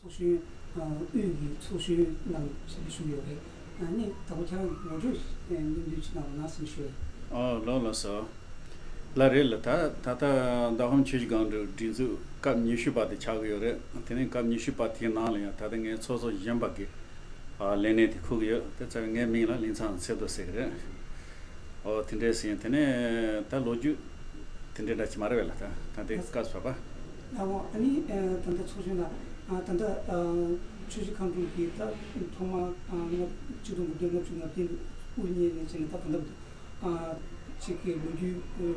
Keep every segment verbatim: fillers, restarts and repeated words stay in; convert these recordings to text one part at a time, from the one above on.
ཚོགས་གཞོན། ཨ། དབུས་ཀྱི་ཚོགས་གཞོན་རྣམས་ཞེས་ཞུ་ཡོད་རེད། ཨ་ནི་དང་པོ་ཁྱེད་རང་གི་ངོ་སྤྲོད་སྙན་སྒྲོན་ཅིག་གནང་རོགས་གནང་ཟེར་ཞུ་ཡ་ཡིན། ཨོ་ལགས་ལགས་སོ། ལགས་རེད་ལགས། ད་ད་ལྟ་མདོ་ཁམས་ཆུ་བཞི་སྒང་དྲུག་སྒྲིག་འཛུགས་སྐབས་ཉི་ཤུ་པ་དེ་ཆགས་ཀྱི་ཡོད་རེད། དེ་ནས་སྐབས་ཉི་ཤུ་པ་དེའི་ནང་ལ་ཡང་ད་ལྟ་ངའི་ཚོགས་གཙོ་གཞོན་པ་གི་ཨ་ལས་གནས་དེ་འཁུར་གྱི་ཡོད། དེ་རྩ་བའི་ངའི་མིང་ལ་ལིང་ཚང་ཚེ་རྡོ་ཟེར་གྱི་རེད། ཨོ་དེ་འདྲས་ཟིན། དེ་ནས་ད་ལོ་རྒྱུས་དེ་འདྲས་འདྲ་ཅིག་མ་རེད་པས་ལགས། ད་ད་ལྟའི་སྐབས་སུ་བབས་པ། ལགས་འོང་། ཨ་ནི་ཨ་ད་ལྟ་ཚོགས་གཞོན་ལགས། ཨ་ད་ལྟ་ཨ་ཆུ་བཞི་སྒང་དྲུག་གི་ད་ཐོག་མར་ཨ་ལྔ་ཆིག་སྟོང་དགུ་བརྒྱ་ལྔ་བཅུ་ང་བདུན་དུ་དབུ་བརྙེས་ནས་བྱས་ནས་ད་ད་ལྟ་བར་དུ་ཨ་ཅིག་གི་ལོ་རྒྱུས་ཨ་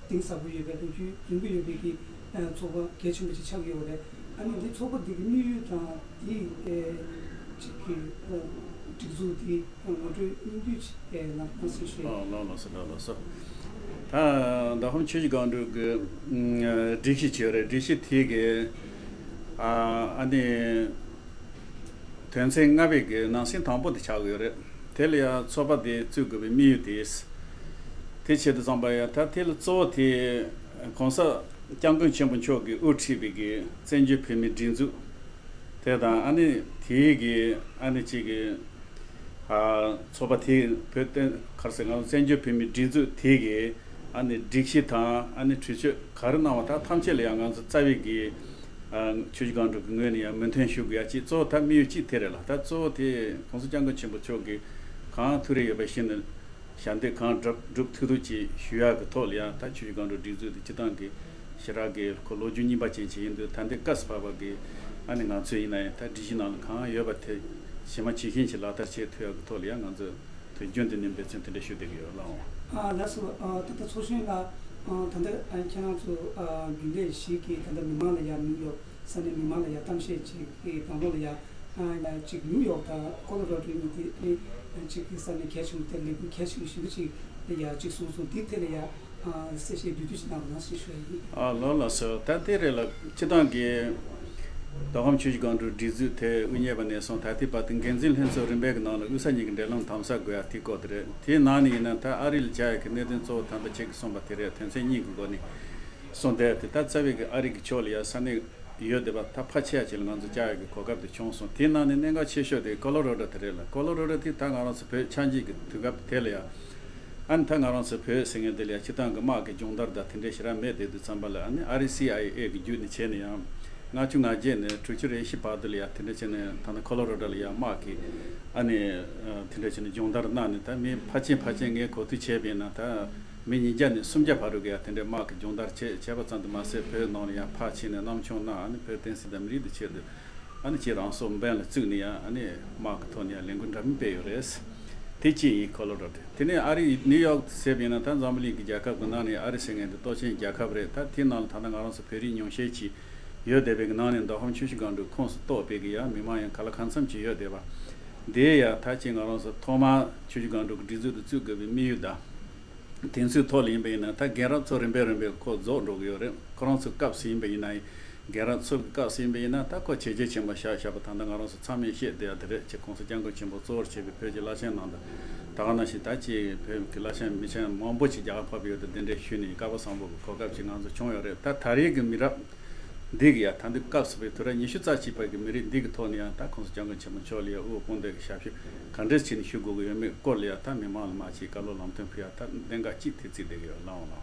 གཏིང་ཟབ་པོ་ཡོད་པའི་ལོ་རྒྱུས་རིང་པོ་ཡོད་པའི་གི་ཨ་ཚོགས་པ་གལ་ཆེན་པོ་ཅིག་ཆགས་ཀྱི་ཡོད་རེད། ཨ་ནི་འདི་ཚོགས་པ་འདི་གི་དམིགས་ཡུལ་དང་འདི་ཨ་ཅིག་གི་ཨ་སྒྲིག་འཛུགས་འདི་ངོ་སྤྲོད་སྙིང་བསྡུས་ཅིག་ཨེ་གནང་གནང་ཟེར་ཞུ་ཡ་ཡིན། ཨོ་ལགས་ལགས་སོ། ལགས་ལགས་སོ། ད་མདོ་ཁམས་ཆུ་བཞི་སྒང་དྲུག་གི་ཨ་སྒྲིག་གཞི་ཅིག་ཡོད་རེད། སྒྲིག་གཞི་དེ་གི་ཨ་ཨ་ནི་དོན་ཚན་ལྔ་པའི་གི་ནང་གསེས་དང་པོ་དེ་ཆགས་ཀྱི་ཡོད་རེད། དེ་ལ་ཡང་ཚོགས་པ་དེ་བཙུགས་དགོས་པའི་དམིགས་ཡུལ་དེ། དེ་ཆེད་དུ་བརྩམས་པ་ཡང་ད་དེ་ལ་གཙོ་བོ་དེ་༸གོང་ས་༸སྐྱབས་མགོན་ཆེན་པོ་མཆོག་གིས་དབུ་ཁྲིད་པའི་གི་བཙན་བྱོལ་བོད་མིའི་སྒྲིག་འཛུགས་དེ་དང་། ཨ་ནི་དེའི་གི་ཨ་ནི་གཅིག་གི་ཨ་ཚོགས་པ་དེ་བོད་བསྟན་ག་རེ་ཟེར། ང་ཚོ་བཙན་བྱོལ་བོད་མིའི་སྒྲིག་འཛུགས་དེ་གི་ཨ་ནི་སྒྲིག་གཞི་དང་། ཨ་ནི་གྲོས་ཆོད་ག་རེ་གནང་བ་དག་ཐམས་ཅད་ལ་ཡང་ང་ཚོ་རྩ་བའི་གི་ཨ་ཆུ་བཞི་སྒང་དྲུག་གི་ངོས་ནས་ཡང་མོས་མཐུན་ཞུ་དགོས་ཡ་གཅིག་གཙོ་བོ་ད་དམིགས་ཡུལ་གཅིག་དེ་རེད་ལགས། ད་གཙོ་བོ་དེ་༸གོང་ས་༸སྐྱབས་མགོན་ཆེན་པོ་མཆོག་གིས་གང་ཐུབ་རེ་ཡོད་པ་བཞིན་དུ་ཞབས་འདེགས་གང་སྒྲུབ་སྒྲུབ་ཐུབ་ཐུབ་ཅིག་ཞུ་ཡག་གི་ཐོག་ལ་ཡང་ད་ཆུ་བཞི་སྒང་དྲུག་སྒྲིག་འཛུགས་དེ་སྤྱི་བཏང་གི་ཞེ་དྲག་གི་ཁོ་ལོ་རྒྱུས་རྙིང་པ་ཅན་ཅིག་ཡིན་དུས། ད་ལྟའི་སྐབས་སུ་བབས་པ་གི་ཨ་ནི་ང་ཚོས་ཡིན་ན་ཡང་ད་སྒྲིག་གཞི་ནང་ལ་གང་ཡོད་པ་དེ་ཇི་མ་ཇི་བཞིན་ཅིག་ལག་བསྟར་བྱེད་ཐུབ་ཡག་གི་ཐོག་ལ་ཡང་ང་ཚོས་དུས་རྒྱུན་དུ་ནས་འབད་བརྩོན་དེ་འདྲ་ཞུ་བསྡད་ཀྱི་ཡོད། ལགས་འོང་། ཨ་ལགས་སོ། ཨ་ད་ལྟ་ཚོགས་གཞོན་ལགས། ཨ་ད་ལྟ་ཨ་ཁྱེད་རང་ཚོ་ཨ་རྒྱུན་ལས་ཞིག་གིས་ད་ལྟ་མི་མང་ལ་ཡང་ནིའུ་ཡོག་ས་གནས་མི་མང་ལ་ཡང་གཏམ་བཤད་ཅིག་གི་སྒང་ལོགས་ལ་ཡང་ཨ་ཡང་ཅིག་ནིའུ་ཡོག་དང་ཀོ་ལོ་ར་ཌོ་གཉིས་དེ་ཨ་ཅིག་གི་ས་གནས་གལ་ཆེན་པོ་དེ་ལས་འགུལ་གལ་ཆེན་པོ་ཞེ་པོ་ཅིག་ལ་ཡང་ཅིག་གསུངས་སོང་། དེའི་ཐད་ལ་ཡང་ཨ་གསལ་བཤད་བསྡུས་བསྡུས་ཅིག་གནང་རོགས་གནང་ཞེས་ཞུ་ཡ་ཡིན། ཨ་ལགས་ལགས་སོ། ད་དེ་རེད་ལགས། སྤྱི་བཏང་གི་མདོ་ཁམས་ཆུ་བཞི་སྒང་དྲུག་སྒྲིག་འཛུགས་དེ་དབུ་བརྙེས་པ་ནས་བཟུང་ད་ལྟའི་བར་དུ་འགན་འཛིན་ལྷན་ཚོགས་རིམ་པའི་གི་ནང་ལ་དབུས་ས་གཉིས་ཀྱི་འབྲེལ་ལམ་དམ་ཟབ་དགོས་ཡ་དེ་སྐོར་དེ་རེད། དེའི་ནང་ནས་ཡིན་ན་ད་ཨ་རི་ལ་བཅར་ཡ་གི་གནད་དོན་གཙོ་བོ་ད་ལྟ་ཁྱེད་ཀྱིས་གསུངས་པ་དེ་རེད། དོན་ཚན་གཉིས་ཀྱི་སྒོ་ནས་གསུངས་བསྡད་དེ། ད་རྩ་བའི་གི་ཨ་རི་གི་ཕྱོགས་ལ་ཡ་ས་གནས་ཡོད་བསྡད་པ་ད་ཕལ་ཆེ་བ་ཅིག་ལ་ང་ཚོ་བཅར་ཡ་གི་གོ་སྐབས་དེ་བྱུང་སོང་། དེའི་ནང་ནས་གནད་འགག་ཆེ་ཤོས་དེ་ཀོ་ལོ་ར་ཌོ་དེ་རེད་ལགས། ཀོ་ལོ་ར་ཌོ་དེ་ད་ང་རང་ཚོ་བོད་ཆགས་འཇིག་གི་དུས་སྐབས་དེ་ལ་ཡ། ཨ་ནི་ད་ང་རང་ཚོ་བོད་ཟེར་མཁན་དེ་ལ་ཡ་སྤྱི་བཏང་གི་དམག་གི་སྦྱོང་བརྡར་དང་དེ་འདྲའི་ཞེ་དྲག་མེད་བསྡད་དུས་ཙམ་པ་ལ། ཨ་ནི་ཨ་རི་སི་ཨའི་ཨེ་གི་བརྒྱུད་ནས་བྱས་ནས་ཡང་ལྔ་བཅུ་ང་བརྒྱད་ནས་དྲུག་ཅུ་རེ་བཞི་བར་དུ་ལ་ཡ་དེ་འདྲ་བྱས་ནས་ད་ནི་ཀོ་ལོ་ར་ཌོ་ལ་ཡ་དམག་གི་ཨ་ནི་དེ་འདྲ་བྱས་ནས་སྦྱོང་བརྡར་གནང་ནས། ད་མི་ཕལ་ཆེར་ཕལ་ཆེར་ངས་གོ་ཐོས་བྱས་པ་ཡིན་ན་ད་མི་ཉིས་བརྒྱ་ནས་སུམ་བརྒྱ་བར་དུ་གི་ཡ་དེ་འདྲའི་དམག་གི་སྦྱོང་བརྡར་བྱས་བྱས་པ་ཙམ་དུ་མ་ཟད། བོད་ནང་ལ་ཡང་ཕར་ཕྱིན་ནས་བསྣམས་ཆོས་གནང་། ཨ་ནི་བོད་བསྟན་སྲིད་དང་མི་རིགས་དང་ཆེད་དུ་ཨ་ནི་ཅིག་རང་སྲོག་འབེན་ལ་བཙུགས་ནས་ཡང་ཨ་ནི་དམག་གི་ཐོག་ནས་ཡང་ལས་འགུལ་འདྲ་མིན་སྤེལ་ཡོད་རེད། དེ་གཅིག་ཡིན། ཀོ་ལོ་ར་ཌོ། དེ་ནས་ཨ་རི་ནིའུ་ཡོག་ཟེར་བ་ཡིན་ན་ད་འཛམ་བུ་གླིང་གི་རྒྱལ་ཁབ་ཀྱི་ནང་ནས་ཨ་རི་ཟེར་མཁན་དེ་སྟོབས་ཆེན་རྒྱལ་ཁབ་རེད། ད་དེའི་ནང་ལ་ད་ལྟ་ང་རང་ཚོ་བོད་རིགས་ཉུང་ཤས་ཅིག་ཡོད་བསྡད་པའི་གི་ནང་ནས་མདོ་ཁམས་ཆུ་བཞི་སྒང་དྲུག་ཁོངས་སུ་གཏོགས་པའི་གི་ཡ་མི་མང་ཡང་ག་ལ་གང་འཚམ་ཅིག་ཡོད་བསྡད་པ། དེ་ཡ་ད་ཅིག་ང་རང་ཚོ་ཐོག་མར་ཆུ་བཞི་སྒང་དྲུག་གི་སྒྲིག་འཛུགས་དེ་བཙུགས་དགོས་པའི་དམིགས་ཡུལ་དང་། དེ་ཚོའི་ཐོག་ལ་ཡིན་པ་ཡིན་ན་ད་རྒན་རབས་ཚོ་རིམ་པས་རིམ་པས་ཁོ་རྫོགས་འགྲོ་གི་ཡོད་རེད། ཁོ་རང་ཚོའི་སྐབས་སུ་ཡིན་པ་ཡིན་ན། རྒན་རབས་ཚོ་གི་སྐབས་སུ་ཡིན་པ་ཡིན་ན་ད་ཁོ་བྱས་རྗེས་ཆེན་པོ་བཞག་བཞག་པ་ད་ལྟ་ང་རང་ཚོ་ཚང་མས་ཤེས་བསྡད་ཡ་དེ་རེད། ཅེས་༸གོང་ས་༸སྐྱབས་མགོན་ཆེན་པོ་གཙོ་བོར་བྱས་པའི་བོད་ཀྱི་བླ་ཆེན་རྣམས་དང་། ད་ག་ནང་བཞིན་ད་ཅིག་བོད་ཀྱི་བླ་ཆེན་མི་ཆེན་མང་པོ་ཅིག་རྒྱ་གར་ཕེབས་པ་ཡོད་དུས་གདན་འདྲེན་ཞུས་ནས་སྐལ་བ་བཟང་པོ་གི་གོ་སྐབས་ཅིག་ང་ཚོ་བྱུང་ཡོད་རེད། ད་ད་རེས་ཀྱི་མི་རབས་འདི་གི་ཡ་ད་འདི་སྐབས་སུ་བབས་དུས་རབས་ཉི་ཤུ་རྩ་གཅིག་པ་གི་མི་རིགས་འདི་གི་ཐོག་ནས་ཡང་ད་༸གོང་ས་༸སྐྱབས་མགོན་ཆེན་པོ་མཆོག་ལ་ཡ་དབུ་དཔུང་འདེགས་ཀྱི་ཞབས་ཞུ་ག་འདྲས་བྱས་ནས་ཞུ་དགོས་ཀྱི་ཡོད་མེད་སྐོར་ལ་ཡ་ད་མི་མང་ལ་མར་ཅིག་བཀའ་སློབ་ལམ་སྟོན་ཕུལ་ཡ་ད་གནད་འགག་ཅིག་དེ་བརྩིས་བསྡད་ཀྱི་ཡོད། ལགས་འོང་།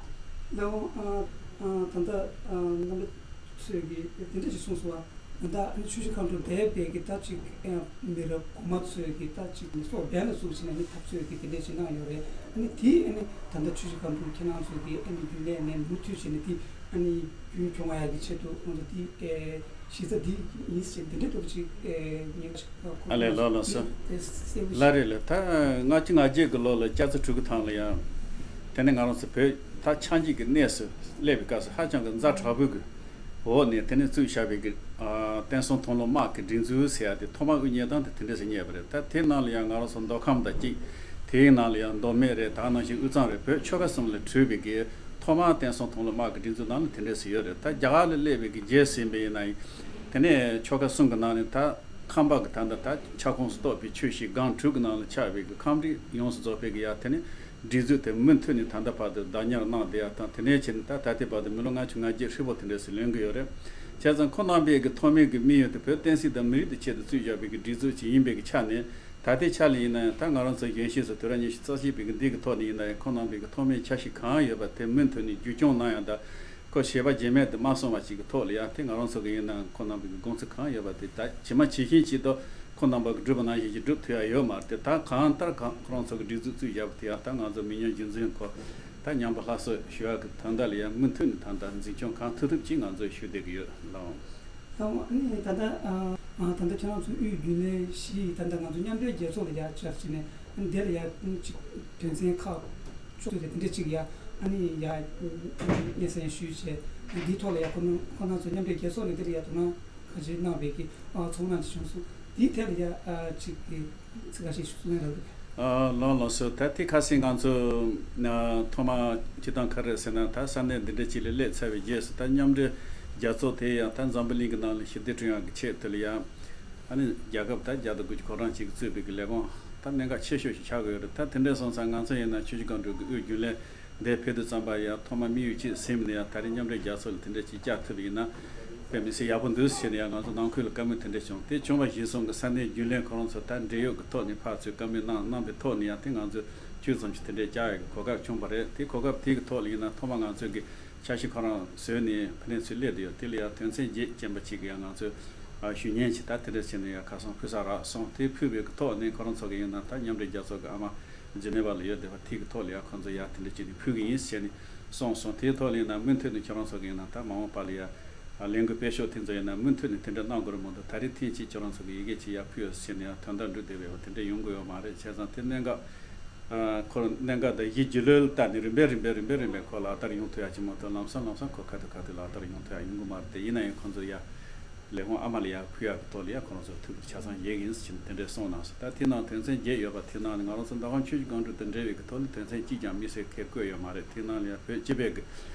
ལགས་འོང་། ཨ་ཨ་ད་ལྟ་ཨ་རྣམ་པ་ཚོས་ཀྱིས་དེ་འདྲ་ཞིག་གསུངས་སོང་བ། ད་ལྟ་ཨ་ནི་ཆུ་བཞི་སྒང་དྲུག་འདས་པའི་གི་ད་ཅིག་ཨ་མི་རབས་གོང་མ་ཚོས་ཀྱིས་ད་ཅིག་ནི་སྲོག་འབེན་ལ་བཙུགས་བྱས་ནས་ནི་འཐབ་རྩོད་ཀྱི་དེ་འདྲ་ཞིག་གནང་ཡོད་རེད། ཨ་ནི་དེ་ཨ་ནི་ད་ལྟ་ཆུ་བཞི་སྒང་དྲུག་ཁྱེད་རང་ཚོས་ཀྱིས་ཨ་ནི་རྒྱུན་ལས་ནས་མུ་མཐུད་བྱས་ནས་དེ་ཨ་ནི་རྒྱུན་སྐྱོང་བ་ཡག་གི་ཆེད་དུ་ང་ཚོ་དེ་ཨེ་གཞི་རྩ་འདི་ཡིན་ཟེར་འདི་འདྲའི་འདྲ་པོ་ཅིག་ཨེ་ངས་ཨ་ལས་ལགས་ལགས་སོ། ལགས་རེད་ལགས། ད་ལྔ་བཅུ་ང་བརྒྱད་ཀྱི་ལོ་ལ་སྐྱ་ཚོ་དྲུག་གི་ཐང་ལ་ཡང་དེ་ནས་ང་རང་ཚོ་བོད་ད་ཆགས་འཇིག་གི་གནས་སུ་སླེབས་པའི་སྐབས་སུ་ཧ་ཅང་གི་ཛ་དྲག་པོའི་གི་འོག་ནས་དེ་ནས་བཙུགས་བཞག་པའི་གི་ཨ་བསྟན་སྲུང་མཐོང་ལམ་དམག་གི་སྒྲིག་འཛུགས་ཟེར་ཡ་དེ་ཐོག་མར་དབུ་བརྙེས་སྟངས་དེ་དེ་འདྲས་སུ་རྙེད་པ་རེད། ད་དེ་ནང་ལ་ཡང་ང་རང་ཚོ་མདོ་ཁམས་དང་གཅིག་དེའི་ནང་ལ་ཡང་མདོ་སྨད་རེད། ད་ནང་བཞིན་དབུས་གཙང་རེད། བོད་ཆོལ་ཁ་གསུམ་ལ་གྲུབ་པའི་གི་ཐོག་མར་བསྟན་སྲུང་མཐོང་ལམ་དམག་གི་སྒྲིག་འཛུགས་ནང་ལ་དེ་འདྲས་སུ་ཡོད་རེད། ད་རྒྱ་གར་ལ་སླེབས་པའི་གི་རྗེས་ཟིན་པ་ཡིན་ན་ཡང་དེ་ནས་ཆོལ་ཁ་གསུམ་གི་ནང་ནས་ད་ཁམས་པ་གི་ད་ལྟ་ད་ཁྱབ་ཁོངས་སུ་གཏོགས་པའི་ཆུ་བཞི་སྒང་དྲུག་གི་ནང་ལ་ཆགས་པའི་གི་ཁམས་རིགས་ཡོངས་སུ་རྫོགས་པའི་གི་ཡ་དེ་ནས་སྒྲིག་འཛུགས་དེ་མུ་མཐུད་ནས་ད་ལྟ་བར་དུ་བདག་ཉར་གནང་བསྡད་ཡ་དང་། དེ་ནས་བྱས་ནས་ད་ད་ལྟའི་བར་དུ་མི་ལོ་ལྔ་བཅུ་ང་བརྒྱད་ཧྲིལ་པོ་དེ་འདྲས་སུ་ལོན་གི་ཡོད་རེད། བྱས་ཙང་ཁོང་རྣམ་པའི་གི་ཐོག་མའི་གི་དམིགས་ཡུལ་དེ་བོད་བསྟན་སྲིད་དང་མི་རིགས་དང་ཆེད་དུ་བཙུགས་བཞག་པའི་གི་སྒྲིག་འཛུགས་ཅིག་ཡིན་པའི་གི་ཆ་ནས། ད་ལྟའི་ཆ་ལ་ཡིན་ན་ཡང་ད་ང་རང་ཚོ་གཞོན་གཤིས་སུ་དུས་རབས་ཉི་ཤུ་རྩ་གཅིག་པའི་གི་འདི་གི་ཐོག་ནས་ཡིན་ན་ཡང་ཁོང་རྣམ་པའི་གི་ཐོག་མའི་འཆར་གཞི་གང་ཡོད་པ་དེ་མུ་མཐུད་ནས་རྒྱུན་སྐྱོང་གནང་ཡང་ད། ཁོ་ཞེད་པ་བརྗེད་མེད་དུ་མ་སོང་བ་ཞིག་གི་ཐོག་ལ་ཡང་དེ་ང་རང་ཚོ་གི་ཡིན་ནའང་ཁོང་རྣམ་པའི་གི་དགོངས་ཚུལ་གང་ཡོད་པ་དེ་ད་ཇི་མ་ཇི་བཞིན་ཅིག་ཏུ་ཁོང་རྣམ་པ་གི་སྒྲུབ་པ་ནང་བཞིན་གྱི་སྒྲུབ་ཐུབ་ཡ་ཡོད་མ་རེད། དེ་ད་གང་ལྟར་གང་ཁོ་རང་ཚོ་གི་སྒྲིག་འཛུགས་བཙུགས་བཞག་པ་དེ་ཡང་ད་ང་ཚོ་མི་ཉམས་རྒྱུན་འཛིན་སྐོར་ད་ཉམས་པ་སླར་གསོ་ཞུ་ཡ་གི་དོན་དག་ལ་ཡང་མུ་མཐུད་ནས་ད་ལྟ་འཛིན་སྐྱོང་གང་ཐུབ་ཐུབ་ཅིག་ང་ཚོས་ཞུ་བསྡད་ཀྱི་ཡོད་ལགས། ད་ཨ་ནི་ད་ལྟ་ཨ་ད་ལྟ་ཁྱེད་རང་ཚོ་དབུས་རྒྱུན་ལས་བཞི་ད་ལྟ་ང་ཚོ་མཉམ་འབྲེལ་རྒྱལ་ཚོགས་ལ་ཡར་བཅར་བྱས་ནས་ཨ་ནི་དེ་ལ་ཡར་ཅིག་དོན་ཚན་ཁག་བཅུ་དེ་དེ་འདྲ་ཅིག་ཡ་ཨ་ནི་ཡ་སྙན་སེང་ཞུས་བྱས། འདིའི་ཐོག་ལ་ཡ་ཁོ་ན་ཁོ་ན་ཚོ་མཉམ་འབྲེལ་རྒྱལ་ཚོགས་ནས་འདིར་ཡ་དོ་སྣང་ག་ཅིག་གནང་བའི་གི་ཨ་ཚོར་སྣང་ཅིག་བྱུང་སོང་། འདིའི་ཐད་ལ་ཡ་ཨ་ཅིག་གི་ཚིག་ཁ་ཤས་ཞུ་གསུང་ཡ་རག་གི། ཨ་ལགས་ལགས་སོ། ད་དེ་ཁ་སང་ང་ཚོ་ཨ་ཐོག་མ་སྤྱི་བཏང་ག་རེ་ཟེར་ན་ད་ས་གནས་འདི་འདྲ་ཅིག་ལ་སླེབས་ཚར་བའི་རྗེས་སུ་ད་མཉམ་འབྲེལ་རྒྱལ་ཚོགས་དེ་ཡང་ད་འཛམ་བུ་གླིང་གི་ནང་ལ་ཞི་བདེ་བསྐྲུན་ཡག་གི་ཆེད་དུ་ལ་ཡང་། ཨ་ནི་རྒྱལ་ཁབ་ད་བརྒྱ་དང་དགུ་བཅུ་གོ་གྲངས་གཅིག་གིས་གཙོས་པའི་གི་ལས་ཁུངས་ད་གནད་འགག་ཆེ་ཤོས་ཤིག་ཆགས་ཀྱི་ཡོད་རེད། ད་དེ་འདྲ་སོང་ཙང་ང་ཚོ་ཡིན་ན་ཆུ་བཞི་སྒང་དྲུག་གི་དབུས་རྒྱུན་ལས་འདིར་ཕེབས་དུས་ཙམ་པ་ཡང་ཐོག་མ་དམིགས་ཡུལ་གཅིག་ཟིན་ནས་ཡང་ད་རེས་མཉམ་འབྲེལ་རྒྱལ་ཚོགས་ལ་དེ་འདྲ་ཅིག་བཅར་ཐུབ་པ་ཡིན་ན་དཔེ་མི་སྲིད་ཡག་པོ་འདུག་ཟེར་ནས་ཡང་ང་ཚོ་ནང་ཁུལ་ལ་བཀའ་མོལ་དེ་འདྲ་བྱུང་། དེ་བྱུང་བ་གཞིར་བཟུང་གི་ས་གནས་རྒྱུན་ལས་ཁོ་རང་ཚོ་ད་འབྲེལ་ཡོད་ཀྱི་ཐོག་ནས་ཕར་ཚུར་བཀའ་མོལ་གནང་གནང་པའི་ཐོག་ནས་ཡང་དེ་ང་ཚོས་ཅུང་ཙམ་ཞིག་དེ་འདྲ་བཅར་ཡག་གི་གོ་སྐབས་བྱུང་བ་རེད། དེ་གོ་སྐབས་དེ་གི་ཐོག་ལ་ཡིན་ན་ཐོག་མ་ང་ཚོས་གི་འཆར་གཞི་ཁོ་རང་བཟོས་ནས་ཕ་ནས་ཚུར་སླེབས་བསྡད་ཡོད། དེ་ལ་ཡང་དོན་ཚན་བརྒྱད་ཅན་པ་གཅིག་གི་ཡང་ང་ཚོས་ཨ་ཞུ་སྙན་ཅིག་ད་དེ་འདྲ་བྱས་ནས་ཡང་ཁ་སང་ཕུལ་ས་རག་སོང་། དེ་ཕུལ་བའི་གི་ཐོག་ནས་ཁོ་རང་ཚོ་གི་ཡིན་ན་ད་མཉམ་འབྲེལ་རྒྱལ་ཚོགས་ཀྱི་ཨ་མ་ཇི་ནེ་ཝ་ལ་ཡོད་བསྡད་པ་དེ་གི་ཐོག་ལ་ཡང་ཁོ་ཚོ་ཡང་དེ་འདྲ་བྱས་ནས་ཕུལ་གི་ཡིན་ཟེར་ནས་གསུངས་སོང་། དེའི་ཐོག་ལ་ཡིན་ན་མུ་མཐུད་ནས་ཁྱོད་རང་ཚོ་གི་ཡིན་ན་ད་མ་འོངས་པ་ལ་ཡང་ཨ་ལས་འགུལ་སྤེལ་ཕྱོགས་དེ་ཚོ་ཡིན་ན་མུ་མཐུད་ནས་དེ་འདྲ་གནང་དགོས་རེད་མ་གཏོགས་ད་རེས་ཐེངས་གཅིག་ཁྱོད་རང་ཚོ་གི་ཡི་གེ་ཅིག་ཡར་ཕུལ་ཡོད་ཟེར་ནས་ཡང་དོན་དག་འགྲུབ་བསྡད་པའི་བ་དེ་འདྲ་ཡོང་གི་ཡོད་མ་རེད། བྱས་ཙང་དེ་གནད་འགག་ཨ་ཁོ་གནད་འགག་དང་གཞི་རྒྱུ་ལོས་ལྟ་ནས་རིམ་པས་རིམ་པས་རིམ་པས་རིམ་པས་ཁོ་ལག་བསྟར་ཡོང་ཐུབ་ཡ་ཅིག་མ་གཏོགས་ལམ་སང་ལམ་སང་ཁོ་ཁ་ཐུག་ཁ་ཐུག་ལག་བསྟར་ཡོང་ཐུབ་ཡ་ཡོང་གི་མ་རེད། དེ་ཡིན་ན་ཡང་ཁོ་ཚོ་ཡ་ལས་ཁུངས་ཨ་མ་ལ་ཡ་ཕུལ་ཡ་གི་ཐོག་ལ་ཡ་ཁོ་རང་ཚོ་ཐུགས་ཁུར་ཆ་ཚང་བཞེས་ཀྱི་ཡིན་ཟེར་གྱིན་དེ་འདྲའི་གསུངས་གནང་སོང་། ད་དེ་ནང་དོན་ཚན་བརྒྱད་ཡོད་པ་དེ་ནང་ནས་ང་རང་ཚོ་མདོ་ཁམས་ཆུ་བཞི་སྒང་དྲུག་དང་འབྲེལ་བའི་གི་ཐོག་ལ་དོན་ཚན་གཅིག་ཀྱང་དམིགས་བསལ་ཁེ་བཀོད་ཡོད་མ་རེད། དེ་ནང་ལ་ཡ་བོད་སྤྱི་པའི་གི་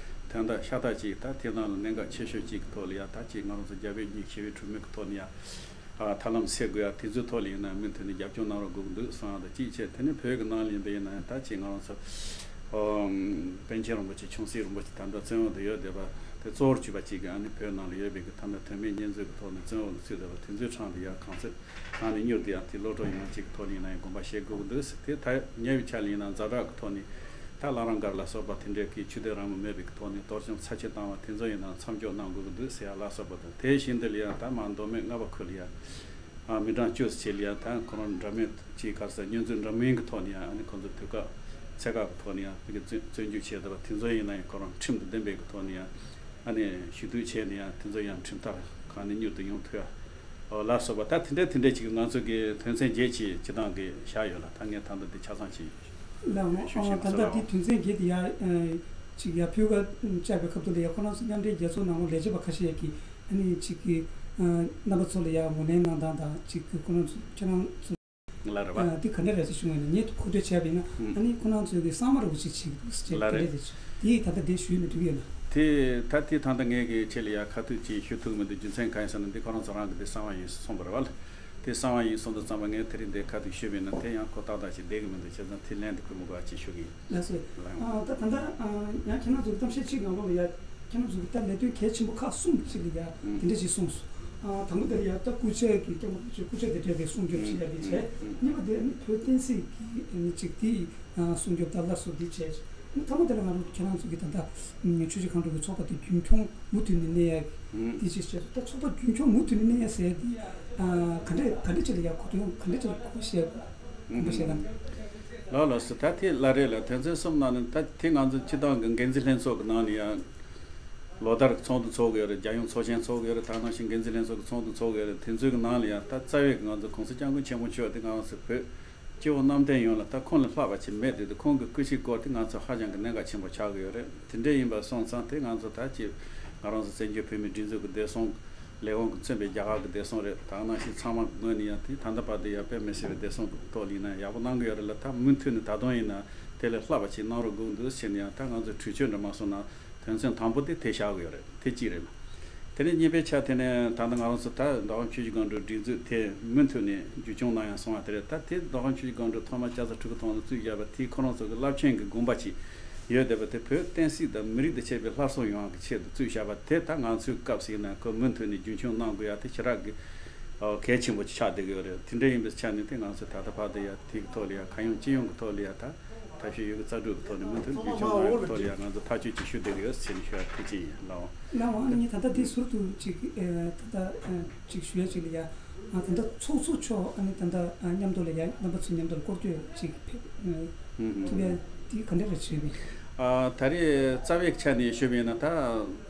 དོན་དག་ཤ་སྟག་ཅིག་ད་དེ་ནང་ལ་གནད་འགག་ཆེ་ཤོས་གཅིག་གི་ཐོག་ལ་ཡ་ད་ཅིག་ང་རང་ཚོ་རྒྱ་བོད་གཉིས་ཞི་བའི་གྲོས་མོལ་གི་ཐོག་ནས་ཡ། ཨ་ཐབས་ལམ་སེལ་དགོས་ཡ་དེ་ཚོའི་ཐོག་ལ་ཡིན་ན་མུ་མཐུད་ནས་རྒྱབ་སྐྱོར་གནང་རོགས་དགོས་ཀྱི་འདུག་གསུང་ཡ་དང་གཅིག་བྱས། དེ་ནས་བོད་ཀྱི་ནང་ལ་ཡིན་པ་ཡིན་ན་ཡང་ད་ཅིག་ང་རང་ཚོ་ཨོ་པཎ་ཆེན་རིན་པོ་ཆེ་ཆུང་སྲིད་རིན་པོ་ཆེ་ད་ལྟ་བཙོན་འོག་ཏུ་ཡོད་བསྡད་པ་དེ་གཙོ་བོར་གྱུར་པ་ཅིག་གི་ཨ་ནི་བོད་ནང་ལ་ཡོད་པའི་གི་ད་ལྟ་དོན་མེད་བསྙོན་འཛུལ་གྱི་ཐོག་ནས་བཙོན་འོག་ལ་ཚུད་བསྡད་པ་དེ་ཚོའི་གྲས་དེ་ཡང་གང་ཚོད་གང་ནས་མྱུར་དུ་ཡང་དེ་གློད་གྲོལ་ཡོང་ཡ་ཅིག་གི་ཐོག་ལ་ཡིན་ན་ཡང་དགོངས་པ་བཞེས་དགོས་ཀྱི་འདུག་ཟེར། དེ་ད་ཉེ་བའི་ཆར་ལ་ཡིན་ན་ཛ་དྲག་གི་ཐོག་ནས། ད་བླ་རང་སྒར་ལ་སོགས་པ་དེ་འདྲའི་གི་ཆོས་དད་རང་མོས་མེད་པའི་གི་ཐོག་ནས་གཏོར་བཅོམ་ཚབས་ཆེ་བཏང་བ་དེ་ཚོ་ཡིན་ན་མཚམས་འཇོག་གནང་དགོས་ཀྱི་འདུག་ཟེར་ཡ་ལ་སོགས་པ་དང་། དེ་བཞིན་དུ་ལ་ཡང་ད་མ་མདོ་སྨད་རྔ་བ་ཁུལ་ལ་ཡང་ཨ་མི་གྲངས་བཅུ་ཙམ་ཅིག་ལ་ཡང་ད་ཁོ་རང་འདྲ་མིན་ཅིག་ག་རེ་ཟེར་བསྙོན་འཛུལ་འདྲ་མིན་གི་ཐོག་ནས་ཡང་ཨ་ནི་ཁོ་ཚོ་དུས་བཀག་ཚད་བཀག་གི་ཐོག་ནས་ཡང་ཕ་གི་བཙོན་བཙོན་འཇུག་བྱས་བསྡད་པ་དེ་ཚོ་ཡིན་ན་ཡང་ཁོ་རང་ཁྲིམས་དང་ལྡན་པའི་གི་ཐོག་ནས་ཡང་ཨ་ནི་ཞུ་གཏུག་བྱས་ནས་ཡང་དེ་ཚོ་ཡང་ཁྲིམས་ཐར་གང་ནས་མྱུར་དུ་ཡོང་ཐུབ་ཡ། ཨོ་ལ་སོགས་པ་ད་དེ་འདྲ་དེ་འདྲ་ཅིག་ང་ཚོ་གི་དོན་ཚན་བརྒྱད་ཅིག་སྤྱི་བཏང་གི་བཞག་ཡོད་ལ། ད་ངས་ད་ལྟ་འདི་ཆ་ཚང་ཅིག་ལ་ངོ་ཞུ་ཞུ་ད་ལྟ་འདི་དོན་ཚན་བརྒྱད་དེ་ཡར་ཅིག་ཡར་ཕུལ་བ་བཅར་བའི་སྐབས་དུ་ལ་ཡ་ཁོ་རང་ཚོ་མཉམ་འབྲེལ་རྒྱལ་ཚོགས་ནང་ལོགས་ལས་བྱེད་པ་ཁ་ཤས་ཀྱིས་ཨ་ནི་ཅིག་གི་རྣམ་པ་ཚོ་ལ་ཡ་ངོས་ལེན་གནང་སྟངས་དང་ཅིག་གི་ཁོ་རང་ཚོ་ཁྱེད་རང་ཚོ་ལ་རེད་པ། འདི་ག་འདྲ་རེད་ཟེར་ཞུ་བ་ཡིན་ན་ངས་མཁོ་སྤྲོད་བྱས་པ་ཡིན་ན་ཨ་ནི་ཁོ་རང་ཚོའི་གི་གསང་བ་རུ་ཅིག་ཅིག་ཅིག་ལ་ག་རེ་རེད། དེ་ད་ལྟ་འདི་ཞུས་ན་འགྲིག་ཡོད་ན། དེ་ད་དེ་ད་ལྟ་ངས་གི་ཁྱེད་ལ་ཡ་ཁ་ཐུག་ཅིག་ཞུ་ཐུབ་མི་འདུག་རྒྱུ་མཚན་གང་ཡིན་ཟེར་ན་འདི་ཁོ་རང་ཚོ་རང་གི་འདི་གསང་བ་ཡིན་གསུངས་པ་རེད་བ། དེ་གསང་བ་ཡིན་གསུངས་དུས་ཙམ་པ་ངས་དེ་རིང་འདི་ཁ་ཐུག་ཞུས་པ་ཡིན་ན་དེ་ཡང་ཁོ་ཏག་ཏག་ཅིག་བསྡད་གི་མི་འདུག་བྱས་ཙང་དེ་ལན་དེ་ཕུལ་མི་དགོས་པ་ཅིག་ཞུ་གི་ཡིན། ལགས་སོ། ལགས། ཨ་ད་ད་ལྟ་ཨ་ཡང་ཁྱེད་རང་ཚོ་གི་གཏམ་བཤད་གཅིག་ནང་ལོགས་ལ་ཡ་ཁྱེད་རང་ཚོ་གི་ད་ལས་དོན་གལ་ཆེན་པོ་ཁག་གསུམ་ཅིག་ལ་ཡ་ཨུ་དེ་འདྲ་ཞིག་གསུངས་སོང་། ཨ་དང་པོ་དེ་ལ་ཡ་ད་སྐུ་ཕྱྭ་གི་སྐྱབས་མགོན་རིན་པོ་ཆེ་སྐུ་ཕྱྭ་དེ་འབྲེལ་བའི་སྲུང་སྐྱོབ་བྱེད་ཡ་དེ་བྱས། ཨུ་གཉིས་པ་དེ་ནི་བོད་བསྟན་སྲིད་ཀྱི་ནི་ཅིག་དེ་ཨ་སྲུང་སྐྱོབ་དང་སླར་གསོ་དེ་བྱས། ཨ་ཐ་མ་དེ་ལ་ང་རང་ཁྱེད་རང་ཚོ་གི་ད་ལྟ་ཆུ་བཞི་སྒང་དྲུག་གི་ཚོགས་པ་དེ་རྒྱུན་འཁྱོངས་མུ་མཐུད་ནས་གནས་ཡ་ཨུ་དེ་ཅིག་བྱས། ད་ཚོགས་པ་རྒྱུན་འཁྱོངས་མུ་མཐུད་ནས་གནས་ཡ་ཟེར་ཡ་དེ་ཨ་ག་འདྲས་ག་འདྲས་ཅིག་ལ་ཡ་གོ་དོན་ག་འདྲས་ཅིག་ལ་གོ་བཤད་དགོས། ལགས་ལགས་སོ། ད་དེ་ལ་རེད་ལ། དོན་ཚན་གསུམ་ནང་ནས་ད་དེ་ང་ཚོ་སྤྱི་བཏང་གི་འགན་འཛིན་ལྷན་ཚོགས་ཀྱི་ནང་ནས་ཡང་ལོ་ལྟར་ཚོགས་འདུ་ཚོགས་ཀྱི་ཡོད་རེད། རྒྱལ་ཡོངས་ཚོགས་ཆེན་ཚོགས་ཀྱི་ཡོད་རེད། ད་ནང་བཞིན་འགན་འཛིན་ལྷན་ཚོགས་ཀྱི་ཚོགས་འདུ་ཚོགས་ཀྱི་ཡོད་རེད། དེ་ཚོའི་གི་ནང་ལ་ཡང་ད་རྩ་བའི་གི་ང་ཚོ་གོང་ས་སྐྱབས་མགོན་ཆེན་པོ་མཆོག་དེ་ང་རང་ཚོ་བོད་སྤྱི་བོ་གནམ་བསྟན་ཡོངས་ལ་ད་ཁོང་ལས་ལྷག་པ་ཅིག་མེད་དེ། དེ་ཁོང་གི་སྐུ་ཕྱིའི་སྐོར་དེ་ང་ཚོ་ཧ་ཅང་གི་གནད་འགག་ཆེན་པོ་ཆགས་ཀྱི་ཡོད་རེད། དེ་འདྲ་ཡིན་པ་སོང་ཙང་དེ་ང་ཚོ་ད་ཅིག་ང་རང་ཚོ་བཙན་བྱོལ་བོད་མིའི་སྒྲིག་འཛུགས་ཀྱི་བདེ་སྲུང་ལས་ཁུངས་ཀྱིས་མཚོན་པའི་རྒྱ་གར་གྱི་བདེ་སྲུང་རེད། ད་ག་ནང་བཞིན་ཚང་མ་ངོས་ནས་ཡང་དེ་ད་ལྟ་བར་དུ་ཡང་དཔེ་མི་སྲིད་པའི་བདེ་སྲུང་གི་ཐོག་ལ་ཡིན་ན་ཡག་པོ་གནང་གི་ཡོད་རེད་ལ། ད་མུ་མཐུད་ནས་ད་དུང་ཡིན་ན་དེ་ལས་ལྷག་པ་ཅིག་གནང་རོགས་དགོས་འདུག་ཟེར་ནས་ཡང་ད་ང་ཚོས་གྲོས་ཆོད་འདྲ་མ་སོང་ན་དོན་ཚན་དང་པོ་དེ་དེ་བཞག་གི་ཡོད་རེད། དེ་གཅིག་རེད་ལ། དེ་ནས་གཉིས་པའི་ཆ་དེ་ནས་ད་ལྟ་ང་རང་ཚོ་ད་མདོ་ཁམས་ཆུ་བཞི་སྒང་དྲུག་སྒྲིག་འཛུགས་དེ་མུ་མཐུད་ནས་རྒྱུན་སྐྱོང་གནང་ཡང་སོང་བ་དེ་རེད། ད་དེ་མདོ་ཁམས་ཆུ་བཞི་སྒང་དྲུག་ཐོག་མ་ལྕགས་རྩ་སྤྲུལ་སྐུ་ཐང་ནས་བཙུགས་བཞག་པ་དེ་ཁོ་རང་ཚོ་གི་རླབས་ཆེན་གྱི་དགོངས་པ་ཅིག་ ཡོད་བསྡད་པ་དེ་བོད་བསྟན་སྲིད་དང་མི་རིགས་དང་བཅས་པའི་སླར་གསོ་ཡོང་བ་གི་ཆེད་དུ་བཙུགས་བཞག་པ་དེ་ད་ང་ཚོའི་སྐབས་སུ་ཡིན་ན་ཁོ་མུ་མཐུད་ནས་རྒྱུན་འཁྱོངས་གནང་དགོས་ཡ་དེ་ཞེ་དྲག་གི་ཨོ་གལ་ཆེན་པོ་ཆགས་བསྡད་ཀྱི་ཡོད་རེད། དེ་འདྲ་ཡིན་པའི་ཆ་ནས་དེ་ང་ཚོས་ད་ལྟ་བར་དུ་ཡ་དེ་གི་ཐོག་ལ་ཡ་གང་ཡོང་ཅི་ཡོང་གི་ཐོག་ལ་ཡ་ད་ཐབས་ཤེས་ཡོད་གི་རྩལ་སྤྲུགས་གི་ཐོག་ནས་མུ་མཐུད་རྒྱུན་འཁྱོངས་གནང་ཡ་གི་ཐོག་ལ་ཡ་ང་ཚོ་ཐག་གཅོད་ཅིག་ཞུ་བསྡད་ཀྱི་ཡོད་ཟེར་ནས་ཞུ་ཡ་ཐུགས་རྗེ་ཆེ་ཡིན་ལགས། ལགས་འོང་། ཨ་ནི་ད་ལྟ་དེ་ཟུར་དུ་ཅིག་ཨེ་ད་ལྟ་ཨེ་ཅིག་ཞུ་ཡ་ཅིག་ལ་ཡ། ཨ་ད་ལྟ་ཚོགས་གཙོ་མཆོག་ཨ་ནི་ད་ལྟ་ཨ་མཉམ་དུ་ལ་ཡ་རྣམ་པ་ཚོའི་མཉམ་དུ་ལ་སྐོར་སྐྱོད་ཅིག་ཕེབས་ཨ་ཐུབ་ཡ་དེ་ག་འདྲ་རེ་བྱས་པས། ཨ་ད་རེས་རྩ་བའི་ཆ་ནས་ཞུས་པ་ཡིན་ན་ད་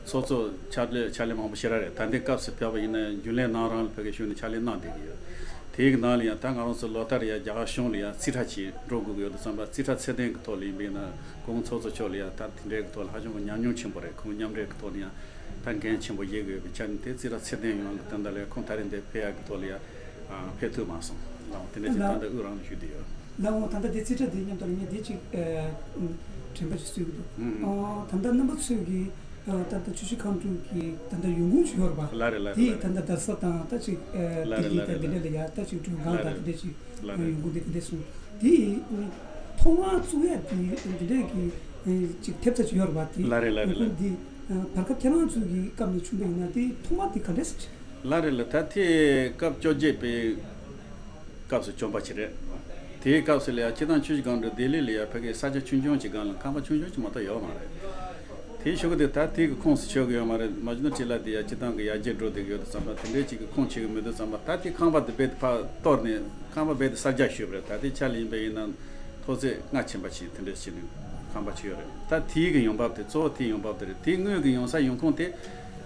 ཚོགས་གཙོ་ཕྱག་ལས་ཕྱག་ལས་མང་པོ་ཞེ་དྲག་རེད། ད་ལྟའི་སྐབས་སུ་ཕེབས་པ་ཡིན་ན་རྒྱུན་ལས་ནང་རང་ལ་ཕ་གིར་ཞུགས་ནས་ཕྱག་ལས་གནང་བསྡད་ཀྱི་ཡོད། དེའི་ནང་ལ་ཡང་ད་ང་རང་ཚོ་ལོ་ལྟར་ཡང་རྒྱ་གར་གཞུང་ལ་ཡང་རྩིས་ཁྲ་ཅིག་འགྲོ་དགོས་ཀྱི་ཡོད་དུས་ཙམ་པ་རྩིས་ཁྲ་ཚད་ལྡན་གྱི་ཐོག་ལ་ཡིན་པ་ཡིན་ན་ཁོང་ཚོགས་གཙོ་མཆོག་ལ་ཡང་ད་དེ་འདྲའི་གི་ཐོག་ལ་ཧ་ཅང་གི་ཉམས་མྱོང་ཆེན་པོ་རེད། ཁོང་མཉམ་འབྲེལ་གྱི་ཐོག་ནས་ཡང་ད་འགན་ཆེན་པོ་བཞེས་དགོས་པའི་ཆ་ནས་དེ་རྩིས་ཁྲ་ཚད་ལྡན་ཡོང་གི་དོན་དག་ལ་ཁོང་ད་རེས་འདིར་ཕེབས་ཡག་གི་ཐོག་ལ་ཡང་ཕེབས་ཐུབ་མ་སོང་། ལགས་འོང་། དེ་འདྲ་ཅིག་ད་ལྟ་དབུ་རང་ལ་ཞུས་བསྡད་ཡོད། ལགས་འོང་། ད་ལྟ་དེ་རྩིས་ཁྲ་དེ་མཉམ་དུ་ལ་ངས་དེ་ཅིག་ཨ་དྲན་པ་ཞིག་གསོས་ཀྱི་འདུག་ཨ་ད་ལྟ་རྣམ་པ་ཚོས་ཀྱི་ཨ་ད་ལྟ་ཆུ་བཞི་སྒང་དྲུག་གི་ད་ལྟ་ཡོང་ཁུངས་ཅིག་ཡོད་རེད་པ། ལགས་རེད་ལགས་རེད་དེ་ལགས་ད་ལྟ་རྡ་ས་དང་ད་ཅིག་ཨ་ལགས་ལྡི་ལི་རེད་དང་ལགས་དེ་འདྲ་ལ་ཡ་ད་ཅིག་ཀྲུང་ཧྭ་ལགས་དང་རེད་དེ་འདྲ་ཅིག་ལགས་རེད། ཡོང་ཁུངས་དེ་དེ་འདྲ་སོང་། དེ་ཐོག་མར་བཙུགས་ཡ་དེ་དེ་འདྲ་གི་ཨ་ཅིག་ཐེབས་རྩ་ཅིག་ཡོད་རེད་པ། དེ་ལགས་རེད་ལགས་རེད་ཡོང་ཁུངས་ལགས། དེ་ཨ་བར་སྐབས་ཁྱེད་རང་ཚོ་གི་སྐབས་ནས་བྱུང་བ་ཡིན་ན་དེ་ཐོག་མ་དེ་ག་འདྲས་སེ་བྱུང་། ལགས་རེད་ལགས། ད་དེ་སྐབས་བཅོ་བརྒྱད་པའི་སྐབས་སུ་བྱུང་བ་ཅིག་རེད། དེའི་སྐབས་སུ་ལ་ཡ་སྤྱིར་བཏང་ཆུ་བཞི་སྒང་དྲུག་ལྡི་ལི་ལ་ཡ་ཕ་གིའི་ས་ཆ་ཆུང་ཆུང་ཅིག་སྒང་ལ་ཁང་པ་ཆུང་ཆུང་ཅིག་མ་གཏོགས་ཡོད་མ་རེད། དེའི་གཞུག་གུ་དེ་ད་དེ་གི་ཁོངས་སུ་ཆུད་ཀྱི་ཡོད་མ་རེད། མ་གཞི་ནས་ཅིག་ལ་དེ་ཡ་སྤྱིར་བཏང་གི་ཡར་རྒྱས་འགྲོ་བསྡད་ཀྱི་ཡོད་དུས་ཙམ་པ་དེ་འདྲའི་ཅིག་གི་ཁུངས་ཆུད་ཀྱི་མི་འདུག་ཙམ་པ་ད་དེ་ཁང་པ་དེ་རྦད་དེ་ཕར་གཏོར་ནས་ཁང་པ་རྦད་དེ་གསར་རྒྱག་ཞུས་པ་རེད། ད་དེ་ཆ་ལ་ཡིན་པ་ཡིན་ན་མཐོ་ཚད་ལྔ་ཕྱིན་པ་ཞིག་དེ་འདྲ་ཞིག་ནས་ཁང་པ་ཆུད་ཡོད་རེད། ད་དེའི་གི་ཡོང་འབབ་དེ་གཙོ་བོ་དེའི་ཡོང་འབབ་དེ་རེད། དེ་དངུལ་གི་ཡོང་ས་ཡོང་ཁུངས་དེ་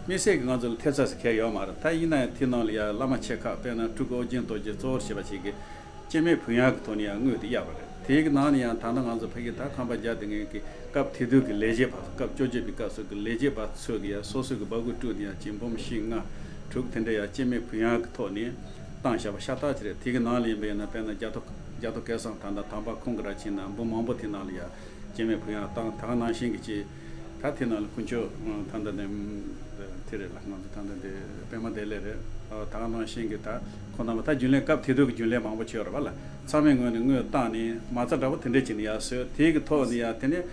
དམིགས་བསལ་གྱི་ང་ཚོ་ལ་ཐེབས་རྩ་ཟེར་མཁན་ཡོད་མ་རེད། ད་ཡིན་ན་ཡང་དེ་ནང་ལ་ཡང་བླ་མ་ཆེ་ཁག་དཔེར་ན་སྤྲུལ་སྐུ་ཨོ་རྒྱན་རྡོ་རྗེ་གཙོ་བོར་བྱས་པ་ཞིག་གིས་སྐྱེད་མེད་བུ་ཡང་གི་ཐོག་ནས་ཡང་དངུལ་དེ་གཡར་བ་རེད། དེའི་གི་ནང་ནས་ཡང་ད་ལྟ་ང་ཚོ་ཕ་གི་ད་ཁང་པ་རྒྱག་བསྡད་མཁན་གྱི་སྐབས་དེ་དུས་ཀྱི་ལས་བྱེད་པ་སྐབས་བཅོ་བརྒྱད་པའི་སྐབས་སུ་གི་ལས་བྱེད་པ་ཚོས་གི་ཡང་སོ་སོའི་གི་སྦ་ཁུག་བསྐྲུན་ནས་ཡང་ཅིག་འབུམ་བཞི་ལྔ་དྲུག་དེ་འདྲ་ཡང་སྐྱེད་མེད་བུ་ཡང་གི་ཐོག་ནས་བཏང་བཞག་པ་ཤ་སྟག་ཅིག་རེད། དེ་གི་ནང་ལ་ཡིན་པ་ཡིན་ན་དཔེར་ན་རྒྱ་ཐོ་རྒྱ་ཐོ་སྐལ་བཟང་ད་ལྟ་དམ་པ་ཁོང་གི་ར་ཆེན་ན་འབུམ་མང་པོ་དེ་ནང་ལ་ཡང་སྐྱེད་མེད་བུ་ཡང་བཏང་། ད་ག་ནང་བཞིན་གྱི་ཅིག་ད་དེ་ནང་ལ་དཀོན་མཆོག་ད་ལྟ་ནས་དེ་རེད་ལ་ང་ཚོ་ད་ལྟ་འདི་པད་མ་བདེ་ལེགས་རེད། ད་ག་ནང་བཞིན་གྱི་ད་ཁོང་རྣམ་པ་ད་རྒྱུན་ལས་སྐབས་དེ་དུས་ཀྱི་རྒྱུན་ལས་མང་པོ་བྱས་ཡོད་རེད་བ་ལ། ཚང་མའི་ངོས་ནས་དངུལ་བཏང་ནས་མ་རྩ་འདྲ་པོ་དེ་འདྲས་བྱས་ནས་ཡར་བཟོས། དེ་གི་ཐོག་ནས་ཡར་དེ་ནས་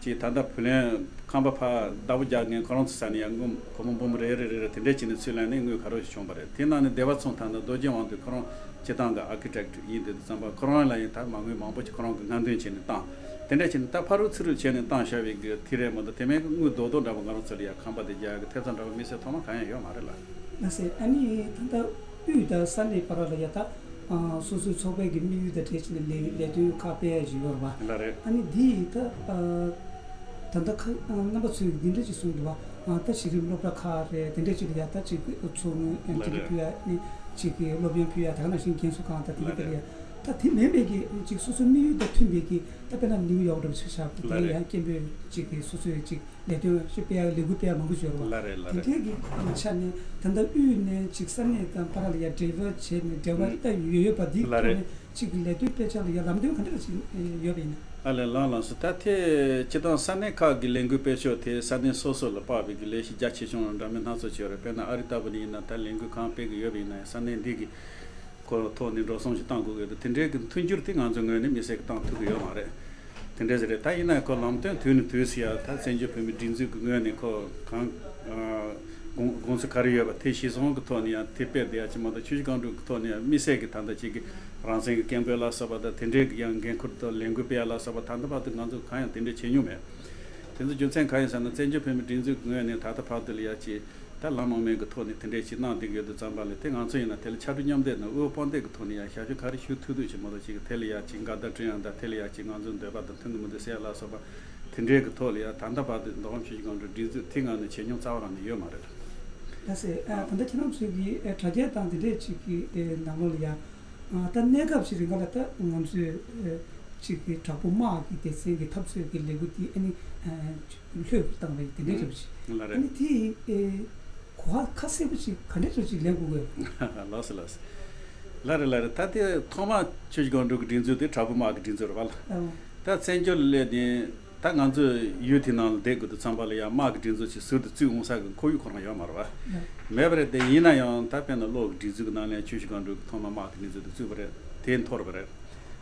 ཅིག་ད་ལྟ་བུ་ལོན་ཁང་པ་ཕར་བདག་པོ་རྒྱག་མཁན་ཁོ་རང་ཚོ་ས་ནས་ཡར་དངུལ་སྒོར་མོ་འབུམ་རེ་རེ་རེ་རེ་དེ་འདྲས་བྱས་ནས་ཚུར་ལེན་ནས་དངུལ་ག་རོ་ཞིག་བྱུང་བ་རེད། དེ་ནང་ནས་སྡེ་པ་ཚོ་ད་ལྟ་རྡོ་རྗེ་དབང་འདུས་ཁོ་རང་སྤྱིར་བཏང་གི་ཨར་ཀི་ཊེག་ཡིན་དུས་ཙམ་པ་ཁོ་རང་ལ་ཡང་ད་མ་དངུལ་མང་པོ་ཅིག་ཁོ་རང་གི་སྔ་འདོན་བྱས་ནས་བཏང་། དེ་འདྲ་བྱས་ནས་ད་ཕ་རོལ་ཚུར་རོལ་བྱས་ནས་བཏང་བཞག་པའི་གི་དེ་རེད་མ་གཏོགས་དེ་མིན་གྱི་དངུལ་རྡོག་རྡོག་འདྲ་པོ་ང་རང་ཚོ་ལ་ཡང་ཁང་པ་དེ་རྒྱག་གི་ཐེབས་རྩ་འདྲ་པོ་དམིགས་བསལ་ཐོག་མ་གང་ཡང་ཡོད་མ་རེད་ལ། ལགས་སེ། ཨ་ནི་ད་ལྟ་དབུས་དང་ས་གནས་བར་ལ་ཡ་ད་ཨ་སོ་སོའི་ཚོགས་པའི་གི་དམིགས་ཡུལ་དང་འབྲེལ་བྱས་ནས་ལས་ལས་དོན་ཁག་སྤེལ་ཡ་ཞིག་ཡོད་རེད་པ། ལགས་རེད། ཨ་ནི་འདི་ཡི་ད་ཨ་ད་ལྟ་ཁ་ཨ་རྣམ་པ་ཚོས་འདི་འདྲ་ཅིག་གསུངས་འདུག་པ། ཨ་ད་གཞི་རིམ་སློབ་གྲྭ་ཁག་རེད། དེ་འདྲ་ཅིག་ལ་ཡ་ད་ཅིག་ཚོགས་དངུལ་ཨེམ་ཅི་ལགས་རེད། ཕུལ་ཡ་ནི་ཅིག་གི་སློབ་ཡོན་ཕུལ་ཡ་ད་ག་ནང་བཞིན་རྒན་གསོ་ཁང་དང་དེ་ག་ལགས་དེ་ལ་རེད། ཡ་ད་དེ་མིན་པའི་གི་ཅིག་སོ་སོའི་དམིགས་ཡུལ་དང་མཐུན་པའི་གི་ད་དཔེར་ན་ནིའུ་ཡོག་འདྲ་པོ་ཆ་བཞག་པ་དེ་ལགས་རེད། ཡང་སྐད་འབོད་ཅིག་གི་སོ་སོའི་ཅིག་ལས་དོན་ཞིག་སྤེལ་ཡ་ལས་འགུལ་སྤེལ་ཡ་མང་པོ་ཡོད་རེད་པ། ལགས་རེད་ལགས་དེ་རེད། འདྲའི་གི་ཆ་ནས་ད་ལྟ་དབུས་ནས་ཅིག་ས་གནས་དང་བར་ལ་ཡ་འབྲེལ་བ་བྱས་ནས་འབྲེལ་བ་ད་ཡོད་ཡོད་པ་འདི་ལགས་ཐོག་རེད། ནས་ཅིག་གི་ལས་དོན་སྤེལ་ཕྱོགས་ལ་ཡ་ལམ་སྟོན་ག་འདྲ་ཅིག་ཡོད་པ་ཡིན་ན། ཨ་ལས་ལགས་ལགས་སོ། ད་དེ་སྤྱིར་བཏང་ས་གནས་ཁག་གི་ལས་འགུལ་སྤེལ་ཕྱོགས་དེ་ས་གནས་སོ་སོ་ལ་དཔག་པའི་གི་ལས་གཞི་རྒྱ་ཆེ་ཆུང་འདྲ་མིན་སྣ་ཚོགས་ཅིག་ཡོད་རེད། དཔེར་ན་ཨ་རི་ལྟ་བུ་ནས་ཡིན་ན་ད་ལས་འགུལ་གང་སྤེལ་གི་ཡོད་པ་ཡིན་ན་ས་གནས་འདི་གི་ཁོ་ཐོག་ནས་འགྲོ་སོང་ཞིག་བཏང་དགོས་ཀྱི་ཡོད་དེ། དེ་འདྲའི་གི་མཐུན་འགྱུར་དེ་ང་ཚོའི་ངོས་ནས་དམིགས་བསལ་གྱི་བཏང་ཐུབ་ཀྱི་ཡོད་མ་རེད། དེ་འདྲ་ཞིག་རེད། ད་ཡིན་ན་ཁོ་ལམ་སྟོན་དུས་ནས་དུས་སུ་ཡ་ད་བཙན་བྱོལ་བོད་མིའི་སྒྲིག་འཛུགས་ཀྱི་ངོས་ནས་ཁོ་གང་ཨ་དགོངས་དགོངས་ཚུལ་ག་རེ་ཡོད་པ་དེ་གཞིར་བཟུང་གི་ཐོག་ནས་ཡང་དེ་སྤེལ་བསྡད་ཡ་ཅིག་མ་གཏོགས་ཆུ་བཞི་སྒང་དྲུག་གི་ཐོག་ནས་ཡང་དམིགས་བསལ་གྱི་ད་ལྟ་ཅིག་གི་རང་བཙན་གྱི་སྐད་འབོད་ལ་སོགས་པ་དང་དེ་འདྲའི་གི་ཡང་འགན་ཁུར་དང་ལས་འགུལ་སྤེལ་ཡ་ལ་སོགས་པ་ད་ལྟ་བར་དུ་ང་ཚོ་གང་ཡང་དེ་འདྲ་བྱེད་མྱོང་མེད། དེ་ཚོ་རྒྱུ་མཚན་གང་ཡིན་ཟེར་ན་བཙན་བྱོལ་བོད་མིའི་སྒྲིག་འཛུགས་ཀྱི་ངོས་ནས་ད་ལྟ་བར་དུ་ལ་ཡ་ཅིག་ད་ལམ་དབང་མེད་ཀྱི་ཐོག་ནས་དེ་འདྲས་ཅིག་གནང་བསྡད་ཀྱི་ཡོད་དུས་ཙམ་པ་ལ་དེ་ང་ཚོ་ཡིན་ན་དེ་ལ་ཕྱར་གྲུ་མཉམ་འདེགས་དང་དབུ་འཕང་འདེགས་ཀྱི་ཐོག་ནས་ཡང་ཞབས་ཞུ་ག་རེ་ཞུ་ཐུབ་ཐུབ་ཅིག་མ་གཏོགས་ཅིག་དེ་ལ་ཡང་ཅིག་འགལ་ཟླ་བསྐྲུན་ཡ་དང་དེ་ལ་ཡང་ཅིག་ང་ཚོའི་འདོད་པ་དང་མཐུན་གྱི་མི་འདུག་ཟེར་ཡ་ལ་སོགས་པ་དེ་འདྲས་ཀྱི་ཐོག་ལ་ཡང་ད་ལྟ་བར་དུ་མདོ་ཁམས་ཆུ་བཞི་སྒང་དྲུག་སྒྲིག་འཛུགས་དེ་ངང་ནས་བྱེད་མྱོང་རྩ་བ་རང་ནས་ཡོད་མ་རེད། ལགས་སེ། ཨ་ད་ལྟ་ཁྱེད་རང་ཚོའི་གི་ཨེ་དྲ་རྒྱའི་སྟེང་དེ་འདྲས་ཅིག་གི་ཨེ་ནང་ལོགས་ལ་ཡང་ཨ་ད་གནས་སྐབས་ཤིག་རིང་ག་ལ་ད་ང་ཚོས་ཨེ་ཅིག་གི་དྲག་པོ་དམག་གི་སྡེ་ཚན་གྱི་འཐབ་རྩོད་ཀྱི་ལས་འགུལ་དེ་ཨ་ནི་ཨེ་ལྷོད་པར་བཏང་བའི་དེ་འདྲའི་འདྲ་པོ་ཅིག་ལགས་ཨ་རེད། ནི་དེ་ཨེ་གོ་བ་ཁ་གསལ་པོ་ཅིག་ག་འདྲའི་འདྲ་ཅིག་ལེན་དགོས་ཀྱི་ཡོད། ལགས་སོ་ལགས་སོ། ལགས་རེད་ལགས་རེད། ད་དེ་ཐོག་མ་ཆུ་བཞི་སྒང་དྲུག་གི་སྒྲིག་འཛུགས་དེ་དྲག་པོ་དམག་གི་སྒྲིག་འཛུགས་རེད་བ་ལ། ཨོ། ད་བཙན་བྱོལ་ལ་སླེབས་ནས་ད་ང་ཚོས་ཡུལ་དེ་ནང་ལ་བསྡད་དགོས་དུས་ཙམ་པ་ལ་ཡང་དམག་གི་སྒྲིག་འཛུགས་ཅིག་ཟུར་དུ་བཙུགས་འོང་ས་གི་ཁོར་ཡུག་ཁོ་རང་ཡོད་མ་རེད་བ། ཡ། མེད་པ་རེད། དེ་ཡིན་ན་ཡང་ད་དཔེར་ན་གློག་གི་སྒྲིག་འཛུགས་ཀྱི་ནང་ལ་ཡང་ཆུ་བཞི་སྒང་དྲུག་གི་ཐོག་མ་དམག་གི་སྒྲིག་འཛུགས་དེ་བཙུགས་པ་རེད། དེ་འཐོར་བ་རེད།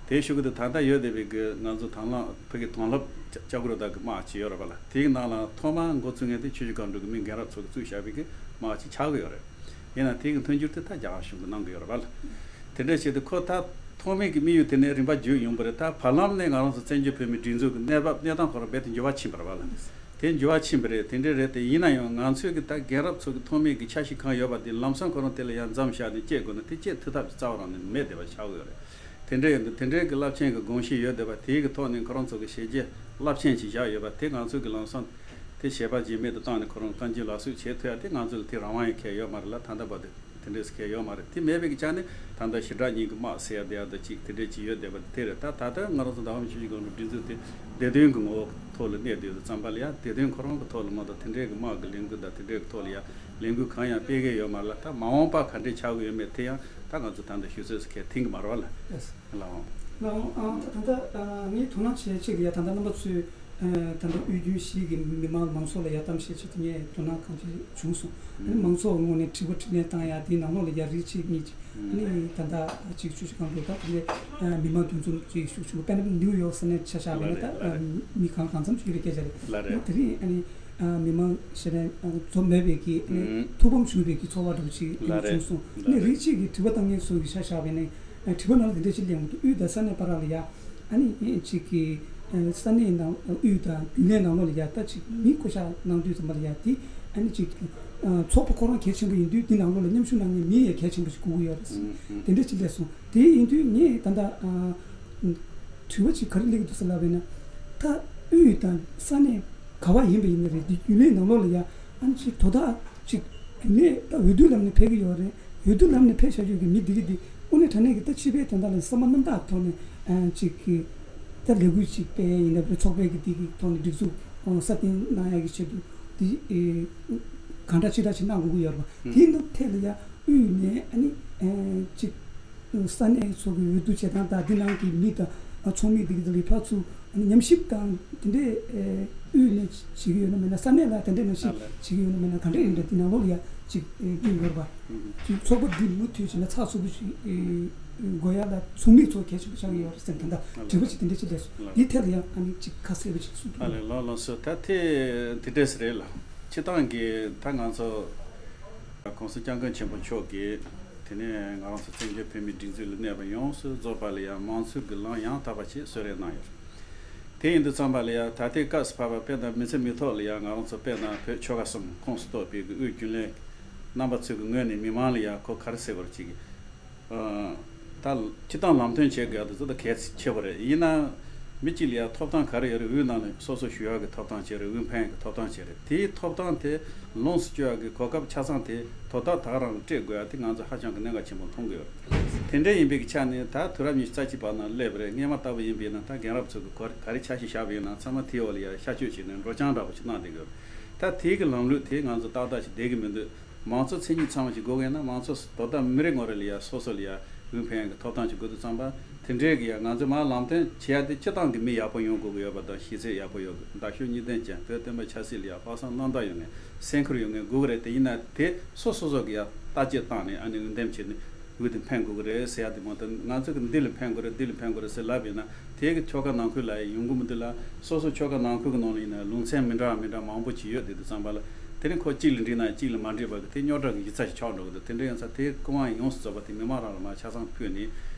དེའི་གཞུག་གུ་དེ་ད་ལྟ་ཡོད་བསྡད་པའི་གི་ང་ཚོ་དང་བླངས་བོད་ཀྱི་དོན་རླབས་ལྕགས་ལྕགས་རི་དར་གྱི་དམག་ཅིག་ཡོད་རེད་པ་ལ། དེའི་ནང་ལ་ཐོག་མར་འགོ་བཙུགས་མཁན་དེ་ཆུ་བཞི་སྒང་དྲུག་གི་མི་རྒན་རབས་ཚོ་གིས་བཙུགས་བཞག་པའི་གི་དམག་ཅིག་ཆགས་ཀྱི་ཡོད་རེད། ཡིན་ན་དེའི་གི་མཐུན་འགྱུར་དེ་ད་རྒྱ་གར་གཞུང་གིས་གནང་གི་ཡོད་རེད་པ་ལ། དེ་འདྲ་བྱས་ཏེ་ཁོ་ད་ཐོག་མའི་གི་དམིགས་ཡུལ་དེ་ནས་རིམ་པ་བརྒྱུད་ཡོང་པ་རེད། ད་བར་ལམ་ནས་ང་རང་ཚོ་བཙན་བྱོལ་བོད་མིའི་སྒྲིག་འཛུགས་ཀྱི་གནས་བབ་གནས་སྟངས་ཁོ་རང་རྦད་དེ་འགྱུར་བ་ཕྱིན་པ་རེད་པ་ལ། དེ་འགྱུར་བ་ཕྱིན་པ་རེད། དེ་འདྲ་རེད། དེ་ཡིན་ན་ཡང་ང་ཚོས་གི་ད་རྒན་རབས་ཚོ་གི་ཐོག་མའི་གི་འཆར་གཞི་གང་ཡོད་པ་དེ་ལམ་སང་ཁོ་རང་དེ་ལ་ཡང་མཚམས་བཞག་ནས་སྐྱེལ་དགོས་ན་དེ་སྐྱེལ་ཐུབ་ཐབས་ཀྱི་རྩ་བ་རང་ནས་མེད་བསྡད་པ་ཆགས་ཀྱི་ཡོད་རེད། དེ་འདྲ་ཡིན་དུས་དེ་འདྲའི་གི་རླབས་ཆེན་གི་དགོངས་གཞི་ཡོད་བསྡད་པ་དེའི་གི་ཐོག་ནས་ཁོ་རང་ཚོ་གི་བྱས་རྗེས་རླབས་ཆེན་ཅིག་བཞག་ཡོད་པ་དེ་ང་ཚོས་གི་ལམ་སང་དེ་བྱས་པ་བྱས་མེད་དུ་བཏང་ནས་ཁོ་རང་བཀའ་འགྱུར་ལག་བསུབ་བྱེད་ཐུབ་ཡ་དེ་ང་ཚོ་ལ་དེ་རང་དབང་ཡང་གང་ཡང་ཡོད་མ་རེད་ལ། ད་ལྟ་བར་དུ། དེ་འདྲས་སུ་གལ་ཡོད་མ་རེད། དེ་མེད་པའི་གི་ཆ་ནས་ད་ལྟ་ཞི་དྲག་གཉིས་ཀྱི་དམག་ཟེར་ཡ་དེ་ཡ་ད་ཅིག་དེ་འདྲས་ཅིག་ཡོད་བསྡད་པ་དེ་རེད། ད་ད་ལྟ་ང་རང་ཚོ་ཟླ་བ་ཆུ་བཞི་སྒང་དྲུག་སྒྲིག་འཛུགས་དེ་བདེ་དོན་གྱི་ངོ་བོ་ཐོག་ལ་གནས་བསྡད་ཡོད་ཙམ་པ་ལ་ཡ་བདེ་དོན་ཁོ་རང་གི་ཐོག་ལ་མ་གཏོགས་དེ་འདྲས་གི་དམག་གི་ལས་འགུལ་དང་དེ་འདྲས་གི་ཐོག་ལ་ཡ་ལས་འགུལ་གང་ཡང་སྤེལ་གི་ཡོད་མ་རེད་ལ། ད་མ་འོངས་པ་ག་འདྲས་ཆགས་གི་ཡོད་མེད་དེ་ཡང་ད་ང་ཚོ་ད་ལྟ་ཞུ་ཚོད་སུ་གལ་ཐིང་གི་མ་རེད་བ་ལ། ལགས་འོང་། ལགས་འོང་། ཨ་ད་ད་ལྟ་ངའི་དོ་སྣང་བྱེད་ཆེད་ཀྱི་ཡ་ད་ལྟ་རྣམ་པ་ཚོས། ད་ལྟ་དབུས་རྒྱུན་བཞི་གི་མི་མང་མང་ཚོགས་ལ་ཡ་གཏམ་བཤད་བྱེད་དུས་ངས་དོ་སྣང་གང་ཅི་བྱུང་སོང་། ཨ་ནི་མང་ཚོགས་ངོས་ནས་དྲི་བ་དྲིས་ལན་བཏང་ཡ་དེའི་ནང་ལོགས་ལ་ཡ་རིགས་གཅིག་གཉིས་ཅིག་ཨ་ནི་ད་ལྟ་གཅིག་ཆུ་བཞི་སྒང་དྲུག་ད་དེ་འདྲའི་མི་མང་འདུ་འཛོམས་ཅིག་ཤུགས་ཆུང་དཔེར་ན་ནིའུ་ཡོག་ས་གནས་ཆ་བཞག་པ་ཡིན་ན་ད་མི་གང་གང་འཚམ་ཞིག་ཡོད་པའི་སྐད་ཆ་རེད། དེ་རིང་ཨ་ནི་མི་མང་ཞེ་ན་འཛོམས་མེད་པའི་གི་ཨ་ནི་ཐུགས་ཕམ་བྱུང་བའི་གི་ཚོར་བ་འདྲ་བོ་ཅིག་ཨ་ནི་བྱུང་སོང་། ཨ་ནི་རིགས་གཅིག་གི་དྲི་བ་བཏང་མཁན་ཚོ་གི་ཆ་བཞག་པ་ཡིན་ན་དྲི་བ་ནང་ལ་དེ་འདྲ་ཅིག་གླེང་གི་འདུག་དབུས་དང་ས་གནས་བར་ལ་ཡ། ཨ་ནི་ཅིག་གི་ས་གནས་ནང་དབུས་དང་རྒྱུན་ལས་ནང་ལོགས་ལ་ཡ་ད་ཅིག་མི་བསྐོ་བཞག་གནང་དུས་ཙམ་པ་ལ་ཡ་དེ་ཨ་ནི་ཅིག་ཚོགས་པ་ཁོ་རང་གལ་ཆེན་པོ་ཡིན་དུས་དེ་ནང་ལོགས་ལ་མཉམ་ཞུགས་གནང་མཁན་མི་ཡང་གལ་ཆེན་པོ་ཞིག་དགོས་ཀྱི་ཡོད་རེད། དེ་འདྲ་ཅིག་སླེབས་སོང་། དེ་ཡིན་དུས་ངས་ད་ལྟ་དྲི་བ་ཅིག་ག་རེ་སླེབས་ཀྱི་འདུག་ཟེར་ལབ་པ་ཡིན་ན། ད་དབུས་དང་ས་གནས་ག་བ་ཡིན་པ་ཡིན་ན་རེད། དེ་རྒྱུན་ལས་ནང་ལོགས་ལ་ཡ་ཨ་ནི་ཅིག་དོ་བདག་ཅིག་རྒྱུན་ལས་ད་འོས་བསྡུ་ལམ་ནས་ཕེབས་ཀྱི་ཡོད་རེད། འོས་བསྡུ་ལམ་ནས་ཕེབས་བཞག་རྒྱུ་གི་མི་འདི་གི་འདི་དངོས་གནས་དྲང་གནས་ཀྱི་ད་ཕྱི་པའི་དོན་དག་ལ་བསམ་པ་རྣམ་དག་ཐོག་ནས་ཨ་ཅིག་གི་ད་ལས་འགུལ་ཅིག་སྤེལ་ཡ་ཡིན་ན་རེད། ཚོགས་པའི་གི་འདི་གི་ཐོག་ནས་སྒྲིག་འཛུགས་སྲ་བརྟན་གནང་ཡ་གི་ཆེད་དུ་འདི་གང་འདྲ་ཅི་འདྲ་ཅིག་གནང་དགོས་ཀྱི་ཡོད་རེད་པ། དེའི་ནང་ཐད་ལ་ཡ་དབུས་ནས་ཨ་ནི་ཅིག་ས་གནས་སོགས་ཀྱི་འོས་བསྡུ་བྱེད་སྟངས་དང་འདི་ནང་གི་མི་དང་ཚོགས་མི་འདི་གི་ལས་ཕར་ཚུར་ཉམས་ཞིབ་དང་དེ་འདྲའི་དབུས་ནས་བྱེད་ཀྱི་ཡོད་ན་མེད་ན་ས་གནས་ལ་དེ་འདྲའི་ནང་བཞིན་བྱེད་ཀྱི་ཡོད་ན་མེད་ན་ག་འདྲ་ཡིན་འདྲ་འདི་ནང་ལོགས་ལ་ཡ་ཅིག་སྐྱོན་ཡོད་རེད་པ། ཅིག་ཚོགས་པ་འདི་མུ་མཐུད་བྱས་ན་ཚགས་ཚུད་པོ་ཞིག་དགོས་ཡ་ལ་ཚོགས་མི་ཚོ་གལ་ཆེན་པོ་ཆགས་ཀྱི་ཡོད་རེད་ཟེར་ནས་ད་ལྟ་དྲི་བ་ཅིག་དེ་འདྲ་ཅིག་སླེབས་སོང་། འདིའི་ཐད་ལ་ཡང་ཨ་ནི་ཅིག་ཁ་གསལ་པོ་ཅིག་གསུང་ཐུབ། ཨ་ལེ་ལགས་ལགས་སོ། ད་དེ་དེ་འདྲས་རེད་ལ། སྤྱི་བཏང་གི་ད་ང་ཚོ་༸གོང་ས་༸སྐྱབས་མགོན་ཆེན་པོ་མཆོག་གིས་དེ་ནས་ང་རང་ཚོ་བཙན་བྱོལ་བོད་མིའི་སྒྲིག་འཛུགས་ལ་གནས་པ་ཡོངས་སུ་རྫོགས་པ་ལ་ཡང་མང་གཙོའི་ལམ་ཡང་དག་པ་ཞིག་གསོལ་རས་གནང་ཡོད་རེད། དེ་ཡིན་དུས་ཙམ་པ་ལ་ཡང་ད་ལྟའི་སྐབས་སུ་བབས་པ་དཔེར་ན་མི་ཚེ་མི་ཐོག་ལ་ཡང་ང་རང་ཚོ་དཔེར་ན་བོད་ཆོལ་ཁ་གསུམ་ཁོངས་སུ་གཏོགས་པའི་དབུས་རྒྱུན་ལས་རྣམ་པ་ཚོའི་ངོས་ནས་མི་མང་ལ་ཡང་ཁོ་ག་རེ་ཟེར་དགོས་རེད་ཅིག་ཨ། ད་སྤྱིར་བཏང་ལམ་སྟོན་བྱེད་དགོས་ཡག་དེ་ཚོ་ད་གལ་ཆེ་བ་རེད། ཡིན་ན་མི་གཅིག་ལ་ཡང་ཐོབ་ཐང་ག་རེ་ཡོད་རེད། འོས་ནང་ནས་སོ་སོ་ཞུགས་ཡག་གི་ཐོབ་ཐང་ཅིག་རེད། འོས་འཕེན་ཡག་གི་ཐོབ་ཐང་ཅིག་རེད། དེའི་ཐོབ་ཐང་དེ་ལོངས་སུ་སྤྱོད་ཡག་གི་གོ་སྐབས་ཆ་ཚང་དེ་དོ་བདག་ད་ག་རང་ལ་སྤྲད་དགོས་ཡག་དེ་ང་ཚོ་ཧ་ཅང་གི་གནད་འགག་ཆེན་པོ་མཐོང་གི་ཡོད་རེད། དེ་འདྲ་ཡིན་པའི་གི་ཆ་ནས་ད་དུས་རབས་ཉི་ཤུ་རྩ་གཅིག་པ་ནང་སླེབས་པ་རེད། སྔས་མ་ལྟ་བུ་ཡིན་པས་ན་ད་རྒན་རབས་ཚོ་གི་ག་རེ་ག་རེ་འཆར་གཞི་བཞག་པ་ཡིན་ན་ཚང་མ་དེའི་འོག་ལ་ཡང་ཤར་སྐྱོད་བྱས་ནས་འགྲོ་སྦྱང་འདྲ་པོ་ཞིག་གནང་བསྡད་ཀྱི་ཡོད་རེད། ད་དེའི་གི་ལམ་ལུགས་དེ་ང་ཚོ་ཏག་ཏག་ཅིག་བསྡད་ཀྱི་མི་འདུག་མང་གཙོ་མཚན་ཉིད་ཚང་བ་ཞིག་དགོས་ཀྱི་ཡིན་ན་མང་གཙོ་དོ་བདག་མི་རེ་ངོ་རེ་ལ་ཡ་སོ་སོ་ལ་ཡ་འོས་འཕེན་ཡག་གི་ཐོབ་ཐང་ཅིག་དགོས་འདུག་བསམ་པ་དེ་འདྲའི་གི་ཡ་ང་ཚོས་མར་ལམ་སྟོན་བྱེད་ཡག་དེ་སྤྱིར་བཏང་གི་མི་ཡག་པོ་ཡོང་དགོས་ཀྱི་ཡོད་པ་དང་། གཞི་རྩ་ཡག་པོ་ཡོད་དགོས། མདའ་ཤོག་གཉིས་ལྡན་ཅན། བོད་བསྟན་པ་ཆབ་སྲིད་ལ་ཡ་དཔག་བསམ་རྣམ་དག་ཡོད་མཁན་སེམས་ཁུར་ཡོད་མཁན་དགོས་ཀྱི་རེད། དེ་ཡིན་ན་དེ་སོ་སོ་སོ་གི་ཡ་བརྟག་དཔྱད་བཏང་ནས་ཨ་ནི་འོས་འདེམས་བྱས་ནས་འོས་དེ་འཕེན་དགོས་ཀྱི་རེད་ཟེར་ཡག་དེ་མ་གཏོགས་ང་ཚོ་གི་འདི་ལ་འཕེན་དགོས་རེད་འདི་ལ་འཕེན་དགོས་རེད་ཟེར་ལབ་ཡོད་ན། དེ་གི་ཆོལ་ཁ་ནང་ཁུལ་ལ་ཡང་ཡོང་གི་མི་འདུག་ལ། སོ་སོ་ཆོལ་ཁ་ནང་ཁུལ་གྱི་ནང་ལ་ཡིན་ན་ལུང་ཚན་མི་འདྲ་བ་མི་འདྲ་མང་པོ་ཅིག་ཡོད་བསྡད་དུས་ཙམ་པ་ལ། དེ་ནི་ཁོ་གཅིག་ལ་འགྲིག་ན་གཅིག་ལ་མ་འགྲིག་པ་གི་དེ་རྙོག་དྲ་གི་གཞི་རྩ་ཞིག་ཆགས་འགྲོ་གི་འདུག་དེ་འདྲ་ཡིན་ཙང་དེའི་སྐུ་དབང་ཡོངས་སུ་རྫོགས་པ་དེ་མི་མང་རང་ལ་མར་ཆ་ཚང་ཕུལ་ནས།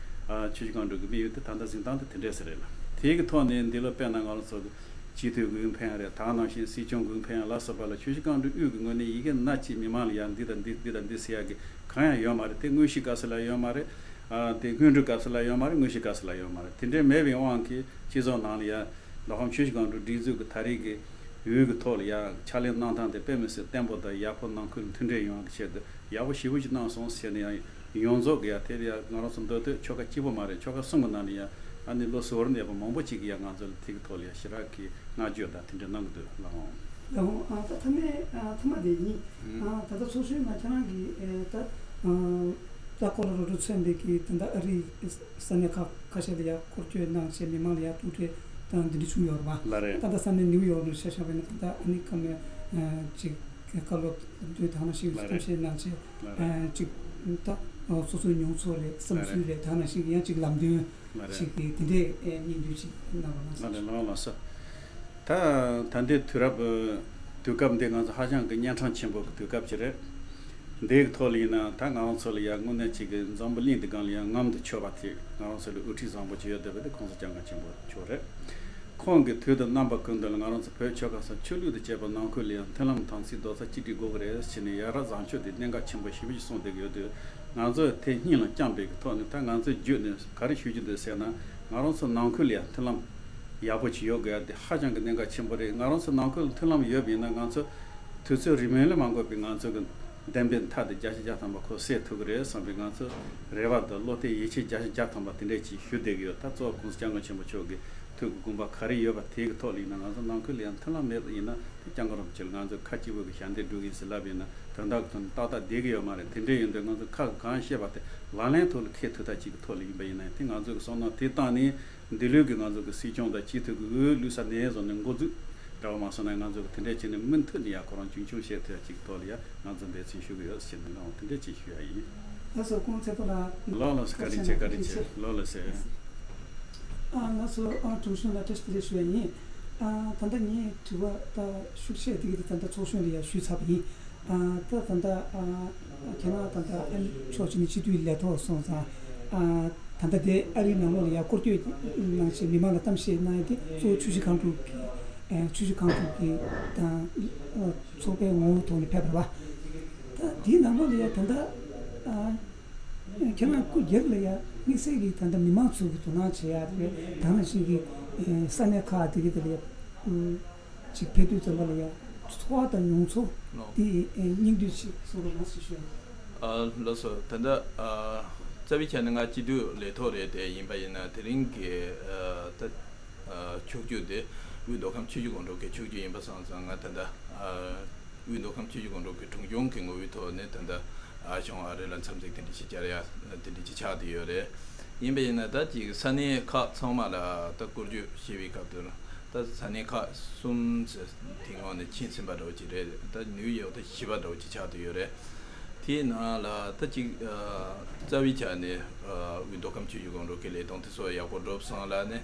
ཨ། ཆུ་བཞི་སྒང་དྲུག་གི་དམིགས་ཡུལ་དེ་ད་ལྟ་འཛིན་སྟངས་དེ་དེ་འདྲས་ཟེར་རེད་ལ། དེའི་གི་ཐོག་ནས་འདི་ལོ་དཔེར་ན་ང་རང་ཚོ་གི་སྤྱི་འཐུས་ཀྱི་འོས་འཕེན་ཡག་རེད། ད་ག་ནང་བཞིན་སྲིད་སྐྱོང་གི་འོས་འཕེན་ཡག་ལ་སོགས་པ་ལ་ཆུ་བཞི་སྒང་དྲུག་དབུས་ཀྱི་ངོས་ནས་ཡི་གེ་སྣ་གཅིག་མི་མང་ལ་ཡང་འདི་དང་འདི་འདི་དང་འདི་ཟེར་ཡག་གི་གང་ཡང་ཡོད་མ་རེད། དེ་དངོས་གཞིའི་སྐབས་སུ་ལ་ཡོད་མ་རེད། ཨ། དེ་སྔོན་འགྲོའི་སྐབས་སུ་ལ་ཡོད་མ་རེད། དངོས་གཞིའི་སྐབས་སུ་ལ་ཡོད་མ་རེད། དེ་འདྲའི་མེད་པའི་དབང་གིས་སྤྱི་ཚོགས་ནང་ལ་ཡ་མདོ་ཁམས་ཆུ་བཞི་སྒང་དྲུག་སྒྲིག་འཛུགས་ཀྱི་ད་རེས་ཀྱི་འོས་ཀྱི་ཐོག་ལ་ཡ་ཕྱག་ལས་གནང་སྟངས་དེ་དཔེ་མི་སྲིད་བརྟན་པོ་དང་ཡག་པོ། ནང་ཁུལ་མཐུན་སྒྲིལ་ཡོང་བའི་ཆེད་དུ་ཡག་པོ་ཞེ་པོ་ཅིག་གནང་སོང་ཟེར་ནས་ཡང་ཡོངས་རྫོགས་ཀྱི་ཡ་དེ་ལ་ཡ་ང་རང་ཚོ་མདོ་སྟོད་ཆོལ་ཁ་གཅིག་པོ་མ་རེད། ཆོལ་ཁ་གསུམ་གྱི་ནང་ནས་ཡ་ཨ་ནི་བློ་གཟུ་བོར་གནས་པ་མང་པོ་ཅིག་གིས་ཡ་ང་ཚོ་ལ་དེ་གི་ཐོག་ལ་ཡ་ཞེ་དྲག་གི་བསྔགས་བརྗོད་དང་དེ་འདྲ་གནང་གི་འདུག་ལགས་འོང་། ལགས་འོང་། ཨ། ད་མཐའ་མའི། ཨ། མཐའ་མ་དེ་ཡིན། ཨ། ད་ལྟ་ཚོགས་གཞོན་ནང་ཁྱེད་རང་གིས། ཨེ། ད། ཨ། ད་ཀོ་ལོ་ར་ཌོ་མཚོན་པའི་གི་ད་ལྟ་ཨ་རིའི་ས་གནས་ཁག་ཁ་ཤས་ལ་ཡ་སྐོར་སྐྱོད་གནང་བྱས་མི་མང་ལ་ཡ་ཐུག་འཕྲད་དང་འདི་འདྲ་བྱུང་ཡོད་རེད་པ། ལགས་རེད། ད་ལྟ་ས་གནས་ནིའུ་ཡོག་ནང་ཆ་བཞག་པ་ཡིན་ན་ད་ལྟ་ཨ་ནི་ཀ་མེ། ཨ། ཅིག་བཀའ་སློབ་ལམ་སྟོན་དང་ནང་བཞིན། ལགས་རེད། གཏམ་བཤད་གནང་བྱས། ལགས་རེད། ཨ། ཅིག་ད་སོ་སོའི་མྱོང་ཚོར་རེད། བསམ་ཚུལ་རེད། ལགས་རེད། དང་ནང་བཞིན་ཡང་ཅིག་ལམ་སྟོན། ཞིག་གི་དེ་འདྲའི་སྙིང་བསྡུས་ཅིག་གནང་རོགས་གནང་། ལགས་ལགས་ལགས་སོ། ད་ད་ལྟའི་དུས་རབས་དུས་སྐབས་འདི་ང་ཚོ་ཧ་ཅང་གི་གཉན་འཕྲང་ཆེན་པོ་གི་དུས་སྐབས་ཅིག་རེད། འདིའི་ཐོག་ལ་ཡིན་ན་ད་ང་རང་ཚོ་ལ་ཡང་དངོས་གནས་ཅིག་གི་འཛམ་བུ་གླིང་འདི་སྒང་ལ་ཡང་ངམ་དུ་ཆོད་པ་དེ་ང་རང་ཚོ་ལ་དབུ་ཁྲིད་བཟང་པོ་ཅིག་ཡོད་བསྡད་པ་དེ་༸གོང་ས་༸སྐྱབས་མགོན་ཆེན་པོ་མཆོག་རེད། ཁོང་གི་དུས་དང་རྣམ་པ་ཀུན་ཏུ་ལ་ང་རང་ཚོ་བོད་ཆོལ་ཁ་གསུམ་ཆོས་ལུགས་དང་བཅས་པ་ནང་ཁུལ་ལ་ཡང་མཐུན་ལམ་དམ་ཚིག་རྡོག་རྩ་གཅིག་སྒྲིལ་དགོས་ཀྱི་རེད་ཟེར་ནས་ཡ་རབས་བཟང་སྤྱོད་དེ་གནད་འགག་ཆེན་པོ་ཞེ་པོ་ཞིག་གསུངས་བསྡད་ཀྱི་ཡོད་དུས། ང་ཚོས་དེ་སྙིང་ལ་བཅངས་པའི་གི་ཐོག་ནས་ད་ང་ཚོའི་བརྒྱུད་ནས་ག་རེ་ཞུ་རྒྱུ་འདུག་ཟེར་ན། ང་རང་ཚོ་ནང་ཁུལ་ལ་ཡང་མཐུན་ལམ་ཡག་པོ་ཞིག་ཡོད་དགོས་ཡ་དེ་ཧ་ཅང་གི་གནད་འགག་ཆེན་པོ་རེད། ང་རང་ཚོ་ནང་ཁུལ་མཐུན་ལམ་ཡོད་པ་ཡིན་ན་ང་ཚོ་དུས་ཚོད་རིང་མོ་ལ་མ་འགོར་བའི་ང་ཚོ་གི་བདེན་པའི་མཐའ་དེ་བརྒྱ་ཆ་བརྒྱ་ཐམ་པ་ཁོ་སེལ་ཐུབ་ཀྱི་རེད་བསམ་པའི་ང་ཚོ་རེ་བ་དང་བློ་གཏད་ཡིད་ཆེས་བརྒྱ་ཆ་བརྒྱ་ཐམ་པ་དེ་འདྲས་ཅིག་ཞུ་བསྡད་ཀྱི་ཡོད། ད་གཙོ་བོ་༸གོང་ས་༸སྐྱབས་མགོན་ཆེན་པོ་མཆོག་གི་ཐུགས་ཀྱི་དགོངས་པ་ག་རེ་ཡོད་པ་དེ་གི་ཐོག་ལ་ཡིན་ན་ང་ཚོ་ནང་ཁུལ་ལ་ཡང་མཐུན་ལམ་མེད་པ་ཡིན་ན་དེ་༸སྐྱབས་མགོན་རིན་པོ་ཆེ་ལ་ང་ཚོས་ཁ་སྐྱེ་བོ་གི་ཞབས་འདེགས་སྒྲུབ་ཀྱི་ཡིན་ཟེར་ལབ་ཡིན་ན་དོན་དག་གི་ཐོག་ནས་ཏག་ཏག་བསྡད་ཀྱི་ཡོད་མ་རེད། དེ་འདྲས་ཡིན་དུས་ང་ཚོ་ཁ་གི་གང་བཤད་པ་དེ་ལག་ལེན་ཐོག་ལ་འཁྱེར་ཐུབ་ཐབས་ཅིག་གི་ཐོག་ལ་ཡིན་པ་ཡིན་ན་དེ་ང་ཚོ་གི་བསམ་མནོ་དེ་བཏང་ནས་འདི་ལོའི་གི་ང་ཚོ་གི་སྲིད་སྐྱོང་དང་སྤྱི་འཐུས་ཀྱི་འོས་བླུགས་ས་ནས་བཟུང་ནས་འགོ་འཛུགས་འདྲ་བ་མ་སོང་ན་ང་ཚོ་གི་དེ་འདྲས་བྱས་ནས་མུ་མཐུད་ནས་ཡང་ཁོ་རང་རྒྱུན་འཁྱོངས་བྱེད་ཐུབ་ཡ་ཅིག་གི་ཐོག་ལ་ཡ་ང་ཚོ་འབད་བརྩོན་ཞུ་གི་ཡོད་ཟེར་ནས་ལགས་འོང་དེ་འདྲས་ཅིག་ཞུ་ཡ་ཡིན། ལགས་སོ། ཁོང་ཚེ་པོ་ལགས། ལགས་ལགས་སོ། བཀའ་དྲིན་ཆེ། བཀའ་དྲིན་ཆེ། ལགས་ལགས་སོ། ཨ་ལགས་སོ། ཨ་དྲུང་གཞོན་ལགས་བཀྲ་ཤིས་བདེ་ལེགས་ཞུ་ཡ་ཡིན། ཨ་ད་ལྟ་ངའི་དྲི་བ་ད་ཤུགས་ཆེ་དེ་གི་དེ་ད་ལྟ་ཚོགས་གཞོན་ལ་ཡ་ཞུས་ཚར་བ་ཡིན། ཨ་ད་ད་ལྟ་ཨ་ཁྱེད་རང་ད་ལྟ་ཨ་ཕྱོགས་གཅིག་ནས་སྤྱི་འཐུས་ལས་ཐོག་སོང་ཙང་། ཨ་ད་ལྟ་དེ་ཨ་རིའི་ནང་ལོགས་ལ་ཡ་སྐོར་སྐྱོད་གནང་བྱས་མི་མང་ལ་གཏམ་བཤད་གནང་ཡ་དེ་གཙོ་བོ་ཆུ་བཞི་སྒང་དྲུག་གི་ཨ་ཆུ་བཞི་སྒང་དྲུག་གི་དང་ཨ་ཚོགས་པའི་ངོ་བོ་ཐོག་ནས་ཕེབས་པ་རེད་བ། ད་དེའི་ནང་ལོགས་ལ་ཡ་ད་ལྟ་ཨ། ཁྱེད་རང་སྐུ་སྒེར་ལ་ཡ་དམིགས་བསལ་གྱི་ད་ལྟ་མི་མང་ཚོ་གི་དོ་སྣང་བྱེད་ཡ་རེད། ད་ནང་བཞིན་གྱི་ས་གནས་ཁག་དེ་གི་དེ་ལ་ཡ་ཅིག་ཕེབས་དུས་ཙམ་པ་ལ་ཡ་ཚོར་བ་དང་མྱོང་ཚོར་དེ་སྙིང་བསྡུས་ཅིག་གསུང་རོགས་གནང་ཞེས་ཞུ། ཨ་ལགས་སོ། ད་ལྟ་ཨ་རྩ་བའི་ཆ་ནས་ང་སྤྱི་འཐུས་ལས་ཐོག་རེད་དེ་ཡིན་པ་ཡིན་ན་དེ་རིང་གི་ཨ་ད་ཨ་ཕྱོགས་བསྐྱོད་དེ་དབུས་མདོ་ཁམས་ཆུ་བཞི་སྒང་དྲུག་གི་ཕྱོགས་བསྐྱོད་ཡིན་པ་སོང་ཙང་ང་ད་ལྟ་ཨ། དབུས་མདོ་ཁམས་ཆུ་བཞི་སྒང་དྲུག་གི་དྲུང་སྐྱོང་གི་ངོ་བོའི་ཐོག་ནས་ད་ལྟ་ཨ་ཞང་ཨ་རི་ལ་འཚམས་གཟིགས་དེ་འདྲ་ཞིག་བཅར་ཡ་དེ་འདྲ་ཞིག་ཆགས་བསྡད་ཡོད་རེད། ཡིན་པ་ཡིན་ན་ད་ཅིག་ས་གནས་ཁག་ཚང་མ་ལ་ད་སྐོར་སྐྱོད་བྱེད་པའི་སྐབས་དེར་ད་ས་གནས་ཁག་གསུམ་ཙམ་དེ་སྔོན་ནས་ཕྱིན་ཟིན་པ་འདྲ་བོ་ཅིག་རེད། ད་ནིའུ་ཡོག་ད་བཞི་པ་འདྲ་བོ་ཅིག་ཆགས་བསྡད་ཡོད་རེད། དེའི་ནང་ལ་ད་ཅིག་ཨ་རྩ་བའི་ཆ་ནས་ཨ་དབུས་མདོ་ཁམས་ཆུ་བཞི་སྒང་དྲུག་གི་ལས་དོན་དེ་ཚོ་ཡག་པོ་འགྲུབ་སོང་ལབ་ནས།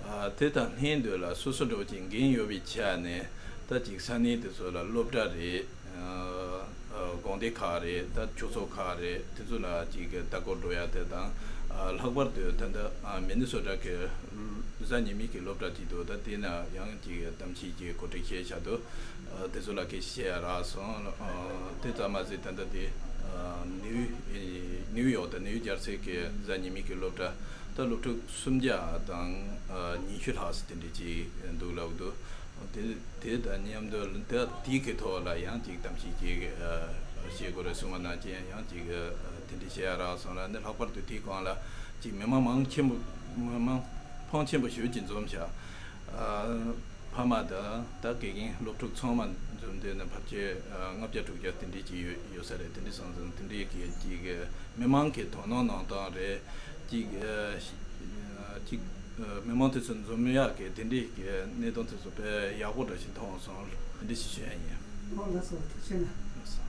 ཨ་དེ་དང་ལྷན་དུ་ལ་སོ་སོ་འདྲ་བོ་ཅིག་འགན་ཡོད་པའི་ཆ་ནས་ད་ཅིག་ས་གནས་དེ་ཚོ་ལ་སློབ་གྲྭ་རེད། ཨ་ཨ་དགོན་སྡེ་ཁག་རེད། ད་ཆོས་ཚོགས་ཁག་རེད། དེ་ཚོ་ལ་ཅིག་ལྟ་སྐོར་འགྲོ་ཡ་དེ་དང་། ཨ་ལྷག་པར་དུ་ད་ལྟ་ཨ་མི་ནི་སོ་ཊ་གི་གཟའ་ཉི་མའི་གི་སློབ་གྲྭ་ཅིག་འདུག་ད་དེ་ན་ཡང་ཅིག་གཏམ་བཤད་ཀྱི་གོ་སྒྲིག་བྱས་བཞག་འདུག་ཨ་དེ་ཚོ་ལ་སྐད་ཆ་བཤད་ཡ་རག་སོང་། ཨ་དེ་ཙམ་མ་ཟད་ད་ལྟ་དེ་ཨ་ནིའུ་ནིའུ་ཡོག་དང་ནིའུ་ཇར་སི་གི་གཟའ་ཉི་མའི་གི་སློབ་གྲྭ་ད་སློབ་ཕྲུག་སུམ་བརྒྱ་དང་ཨ་ཉི་ཤུ་ལྷག་ཙམ་དེ་འདྲ་ཅིག་འདུག་ལབ་འདུག་དེ་དེ་དང་མཉམ་དུ་ད་དེ་གི་ཐོག་ལ་ཡང་ཅིག་གཏམ་བཤད་ཅིག་ཨ་བྱེད་དགོས་རེད་གསུངས་པ་ནང་བཞིན་ཡང་ཅིག་ཨ་དེ་འདྲ་བྱེད་ཡ་རག་སོང་ལ་ནི། ལྷག་པར་དུ་དེའི་སྒང་ལ་ཅིག་མི་མང་མང་ཆེན་པོ་མི་མང་ཕོན་ཆེན་པོ་ཞེ་པོ་ཅིག་འཛོམས་ཤག་ཨ་ཕ་མ་དང་ད་དགེ་རྒན་སློབ་ཕྲུག་ཚང་མ་འཛོམས་དུས་ན་ཕལ་ཆེར་ཨ་ལྔ་བརྒྱ་དྲུག་བརྒྱ་དེ་འདྲས་ཅིག་ཡོད་ཡོད་ས་རེད། དེ་འདྲས་སོང་ཙང་དེ་འདྲས་ཀྱི་ཅིག་མི་མང་གི་དོ་སྣང་གནང་སྟངས་རེད། ཅིག་ཨ་ཅིག་ཨ་མི་མང་དེ་ཚོ་འཛོམས་ཡག་གི་དེ་འདྲས་ཀྱི་གནས་སྟངས་དེ་ཚོ་དཔེ་ཡག་པོ་འདྲ་ཞིག་མཐོང་སོང་། དེ་འདྲས་ཞིག་ཞུ་ཡ་ཡིན། ཨོ་ལགས་སོ། ཐུགས་རྗེ་གནང་། ལགས་སོ།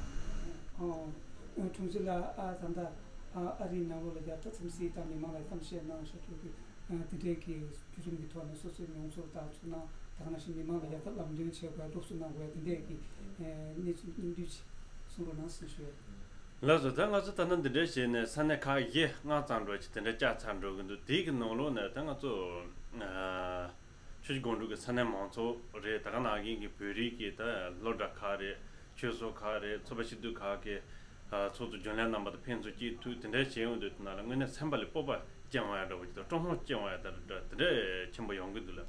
ཨོ་དྲུང་ཆེ་ལགས། ཨ་ད་ལྟ་ཨ་ཨ་རིའི་ནང་ལོགས་ལ་ཡག་ཐག་ཚིམ་སྲིད་དང་མི་མང་ལ་གཏམ་བཤད་གནང་ཤོག་ཐུག་གི་དེ་འདྲའི་གི་བརྒྱུད་རིམ་གྱི་ཐོག་ནས་སོ་སོའི་མྱོང་ཚོར་དང་ཚོར་སྣང་དང་ནང་བཞིན་མི་མང་ལ་ཡག་ཐབས་ལམ་སྟོན་བྱེད་དགོས་སློབ་གསོ་གནང་དགོས་དེ་འདྲའི་གི་གནས་ཚུལ་སྙིང་བསྡུས་ཅིག་གསུང་རོགས་གནང་ཟེར་ཞུ། ལགས་སོ། ད་ང་ཚོ་ད་ལྟ་འདི་འདྲ་བྱས་ནས་ས་གནས་ཁག་བཞི་ལྔ་ཙམ་འགྲོ་ཅིག་དེ་འདྲ་བཅར་ཚར་འགྲོ་གི་འདུག་དེའི་གི་ནང་ལོགས་ནས་ད་ང་ཚོ་ཆུ་བཞི་སྒང་དྲུག་གི་ས་གནས་མང་ཚོགས་རེད། ད་ག་ནང་བཞིན་གི་བོད་རིགས་ཀྱི་ད་སློབ་གྲྭ་ཁག་རེད། ཆོས་ཚོགས་ཁག་རེད། ཚོགས་པ་སྐྱིད་སྡུག་ཁག་གི་ཨ་ཚོགས་གཙོ་རྒྱུན་ལས་རྣམ་པ་དང་ཕན་ཚུན་སྐྱིད་ཐུག་དེ་འདྲ་བྱས་ཡོང་དུས་དེ་ནང་ལ་དངོས་གནས་སེམས་པ་ལ་སྤོབས་པ་སྐྱེ་འོང་ཡ་འདྲ་བོ་ཅིག་དང་སྤྲོ་སྣང་སྐྱེ་འོང་ཡ་ད་འདྲ་དེ་འདྲ་ཆེན་པོ་ཡོང་གི་འདུག་ལ།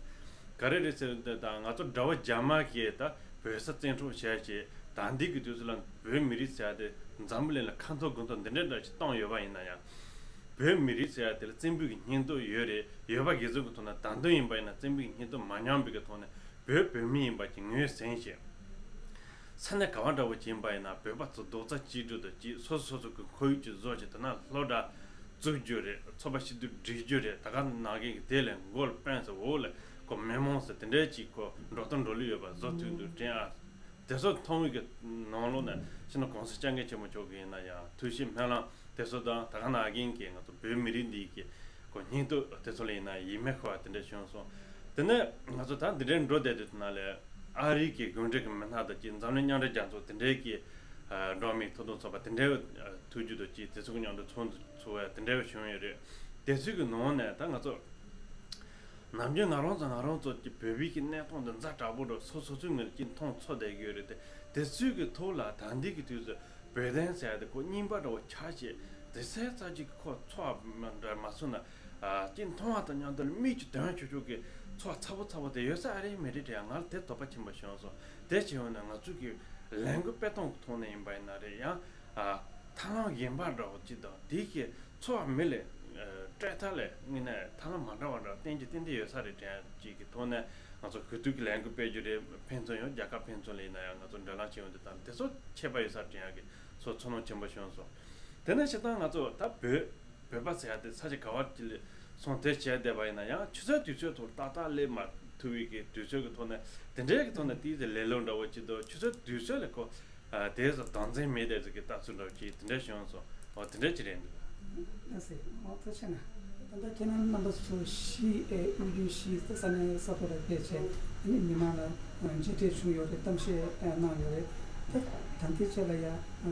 ག་རེ་རེད་ཟེར་དུས་ད་ང་ཚོ་དགྲ་བོ་རྒྱ་དམར་གྱིས་ད་བོད་ས་བཙན་འཕྲོག་བྱས་བྱས་ད་འདི་གི་དུས་སུ་ལ་བོད་མི་རིགས་ཟེར་ཡ་དེ་འཛམ་བུ་གླིང་ལ་ཁ་འཐོར་དགུ་འཐོར་འདི་འདྲ་འདྲ་ཞིག་བཏང་ཡོད་པ་ཡིན་ན་ཡང་། བོད་མི་རིགས་ཟེར་ཡ་དེ་ལ་བཙན་པོའི་གི་སྙིང་སྟོབས་ཡོད་རེད། ཡོད་པ་གི་གཟུགས་ཀྱི་ཐོག་ནས་བདག་དོན་ཡིན་པ་ཡིན་ན་བཙན་པོའི་སྙིང་སྟོབས་མ་ཉམས་པའི་གི་ཐོག་ནས་བོད་བོད་མི་ཡིན་པ་ཅིག་ངོས་ཟིན་བྱས། ས་གནས་ག་བ་འདྲ་བོ་ཅིག་ཡིན་པ་ཡིན་ན་བོད་པ་ཚོ་རྡོག་རྩ་གཅིག་སྒྲིལ་དང་གཅིག་སོ་སོ་སོ་སོ་གི་ཁོར་ཡུག་ཅིག་བཟོ་བྱས་དེ་ན་སློབ་གྲྭ་བཙུགས་རྒྱུ་རེད། ཚོགས་པ་སྐྱིད་སྡུག་སྒྲིག་རྒྱུ་རེད། ད་ག་ནང་བཞིན་གི་དེ་ལས་མགོ་ལ་དཔོན་ཟེར་འོག་ལ་ཁོ་མི་མང་ཟེར་དེ་འདྲའི་ཅིག་ཁོ་འགྲོ་སྟངས་འགྲོ་ལུགས་ཡོད་པ་བཟོ་ཐུབ་འདུག་དྲན་ཨ། དེ་ཚོ་མཐོང་བའི་གི་ནང་ལོགས་ནས་ཕྱི་ན་༸གོང་ས་༸སྐྱབས་མགོན་ཆེན་པོ་མཆོག་གི་ཡིན་ན་ཡང་ཐུགས་བཞེད་སྨོན་ལམ་དེ་ཚོ་དང་ད་ག་ནང་བཞིན་གི་ང་ཚོ་བོད་མི་རིགས་འདི་གི་ ཁོ་སྙིང་སྟོབས་དེ་ཚོ་ལ་ཡིན་ན་ཡིད་མེད་ཁུར་བ་དེ་འདྲ་བྱུང་སོང་། དེ་ནས་ང་ཚོ་ད་འདི་འདྲའི་འགྲོ་བསྡད་དུས་དེ་ན་ལས་ཨ་རི་གི་གུང་ཁྲན་གྱི་མི་སྣ་དང་གཅིག་འཛམ་གླིང་མཉམ་འབྲེལ་རྒྱལ་ཚོགས་དེ་འདྲའི་གི་ཨ་འགྲོ་མིའི་ཐོབ་ཐང་ཚོགས་པ་དེ་འདྲའི་ཨ་ཐུགས་རྒྱུད་དུ་གཅིག་དེ་ཚོ་གི་མཉམ་དུ་ཚོགས་འདུ་ཚོགས་པ་དེ་འདྲའི་བྱུང་ཡོད་རེད། དེ་ཚོའི་གི་ནང་ནས་ད་ང་ཚོ་ནམ་རྒྱུན་ང་རང་ཚོ་ང་རང་ཚོ་གི་བོད་པའི་གི་གནས་སྟངས་དེ་ཛ་དྲག་པོ་འགྲོ་སོ་སོ་ཚོའི་ངོས་ཀྱི་མཐོང་ཚོར་བསྡད་ཀྱི་ཡོད་རེད་དེ། དེ་ཚོའི་གི་ཐོག་ལ་ད་ལྟའི་གི་དུས་སུ་བོད་དོན་ཟེར་ཡ་དེ་ཁོ་རྙིང་པ་འདྲ་བོ་ཆགས་བྱས་དེ་སའི་རྩ་ཆེ་གི་ཁོ་ཚོགས་པ་འདྲ་མ་སོང་ན་ཨ་ཅིག་མཐོང་བ་དང་མཉམ་དུ་མིག་གི་དོན་ཆུང་ཆུང་གི་ཚོགས་ཚ་པོ་ཚ་པོ་དེ་ཡོད་ས་ཨ་རེ་མེད་རེད་དྲན་ང་ལ་དེ་དོགས་པ་ཆེན་པོ་བྱུང་སོང་། དེ་བྱས་ཡོང་ན་ང་ཚོ་གི་ལས་འགུལ་སྤེལ་སྟངས་ཀྱི་ཐོག་ནས་ཡིན་པ་ཡིན་ན་རེད་ཡང་ཨ་ཐབས་ལམ་གཞན་པ་འདྲ་བོ་ཅིག་དང་དེའི་གི་ཚོགས་པ་མི་ལས་ཨ་སྤྲད་ཐབས་ལས་དངོས་གནས་ཐབས་ལམ་མ་འདྲ་བ་འདྲ་བསྟན་གྱི་ཏན་ཏན་ཡོད་ས་རེད་དྲན་ཅིག་གི་ཐོག་ནས་ང་ཚོ་གུས་བཏུད་ཀྱི་ལས་འགུལ་སྤེལ་རྒྱུ་རེད། ཕན་ཚུན་ཡང་རྒྱལ་ཁབ་ཕན་ཚུན་ལ་ཡིན་ན་ཡང་ང་ཚོ་འབྲེལ་ལམ་བྱེད་ཡོང་དུས་དང་དེ་ཚོ་ཁྱད་པར་ཡོད་ས་དྲན་ཡག་གི་སོ་ཚོར་སྣང་ཆེན་པོ་བྱུང་སོང་། དེ་ནས་སྤྱིར་བཏང་ང་ཚོ་ད་བོད་བོད་པ་ཟེར་ཡ་དེ་ས་ཆ་ག་བ་ཅིག་ལ་སོང་དེ་བྱས་བསྡད་པ་ཡིན་ན་ཡང་ཆུ་ཚོད་དུས་ཚོད་ཐོག་ཏག་ཏག་སླེབས་མ་ཐུབ་པའི་གི་དུས་ཚོད་ཀྱི་ཐོག་ནས་དེ་འདྲའི་གི་ཐོག་ནས་དེའི་ལས་ལོ་འདྲ་བོ་ཅིག་འདུག་ཆུ་ཚོད་དུས་ཚོད་ལ་ཁོ། ཨ་དེ་ཚོ་དོན་ཚན་མེད་དེ་ཚོ་གི་ལྟ་ཚུལ་འདྲ་བོ་ཅིག་དེ་འདྲ་བྱུང་སོང་། འོ་དེ་འདྲ་ཅིག་རེད་འདུག་ལགས་སེ། འོ་ཐུགས་རྗེ་ཆེ་གནང་། ད་ལྟ་ཁྱེད་རང་རྣམ་པ་ཚོ་བཞི་ཨེ་དབུས་རྒྱུད་བཞི་ས་གནས་ས་ཐོག་ལ་ཕེབས་བྱས་ཨ་ནི་མི་མང་ལ་མཇལ་འཕྲད་བྱུང་ཡོད་རེད། གཏམ་བཤད་གནང་ཡོད་རེད། ད་ད་ལྟའི་ཆ་ལ་ཡ་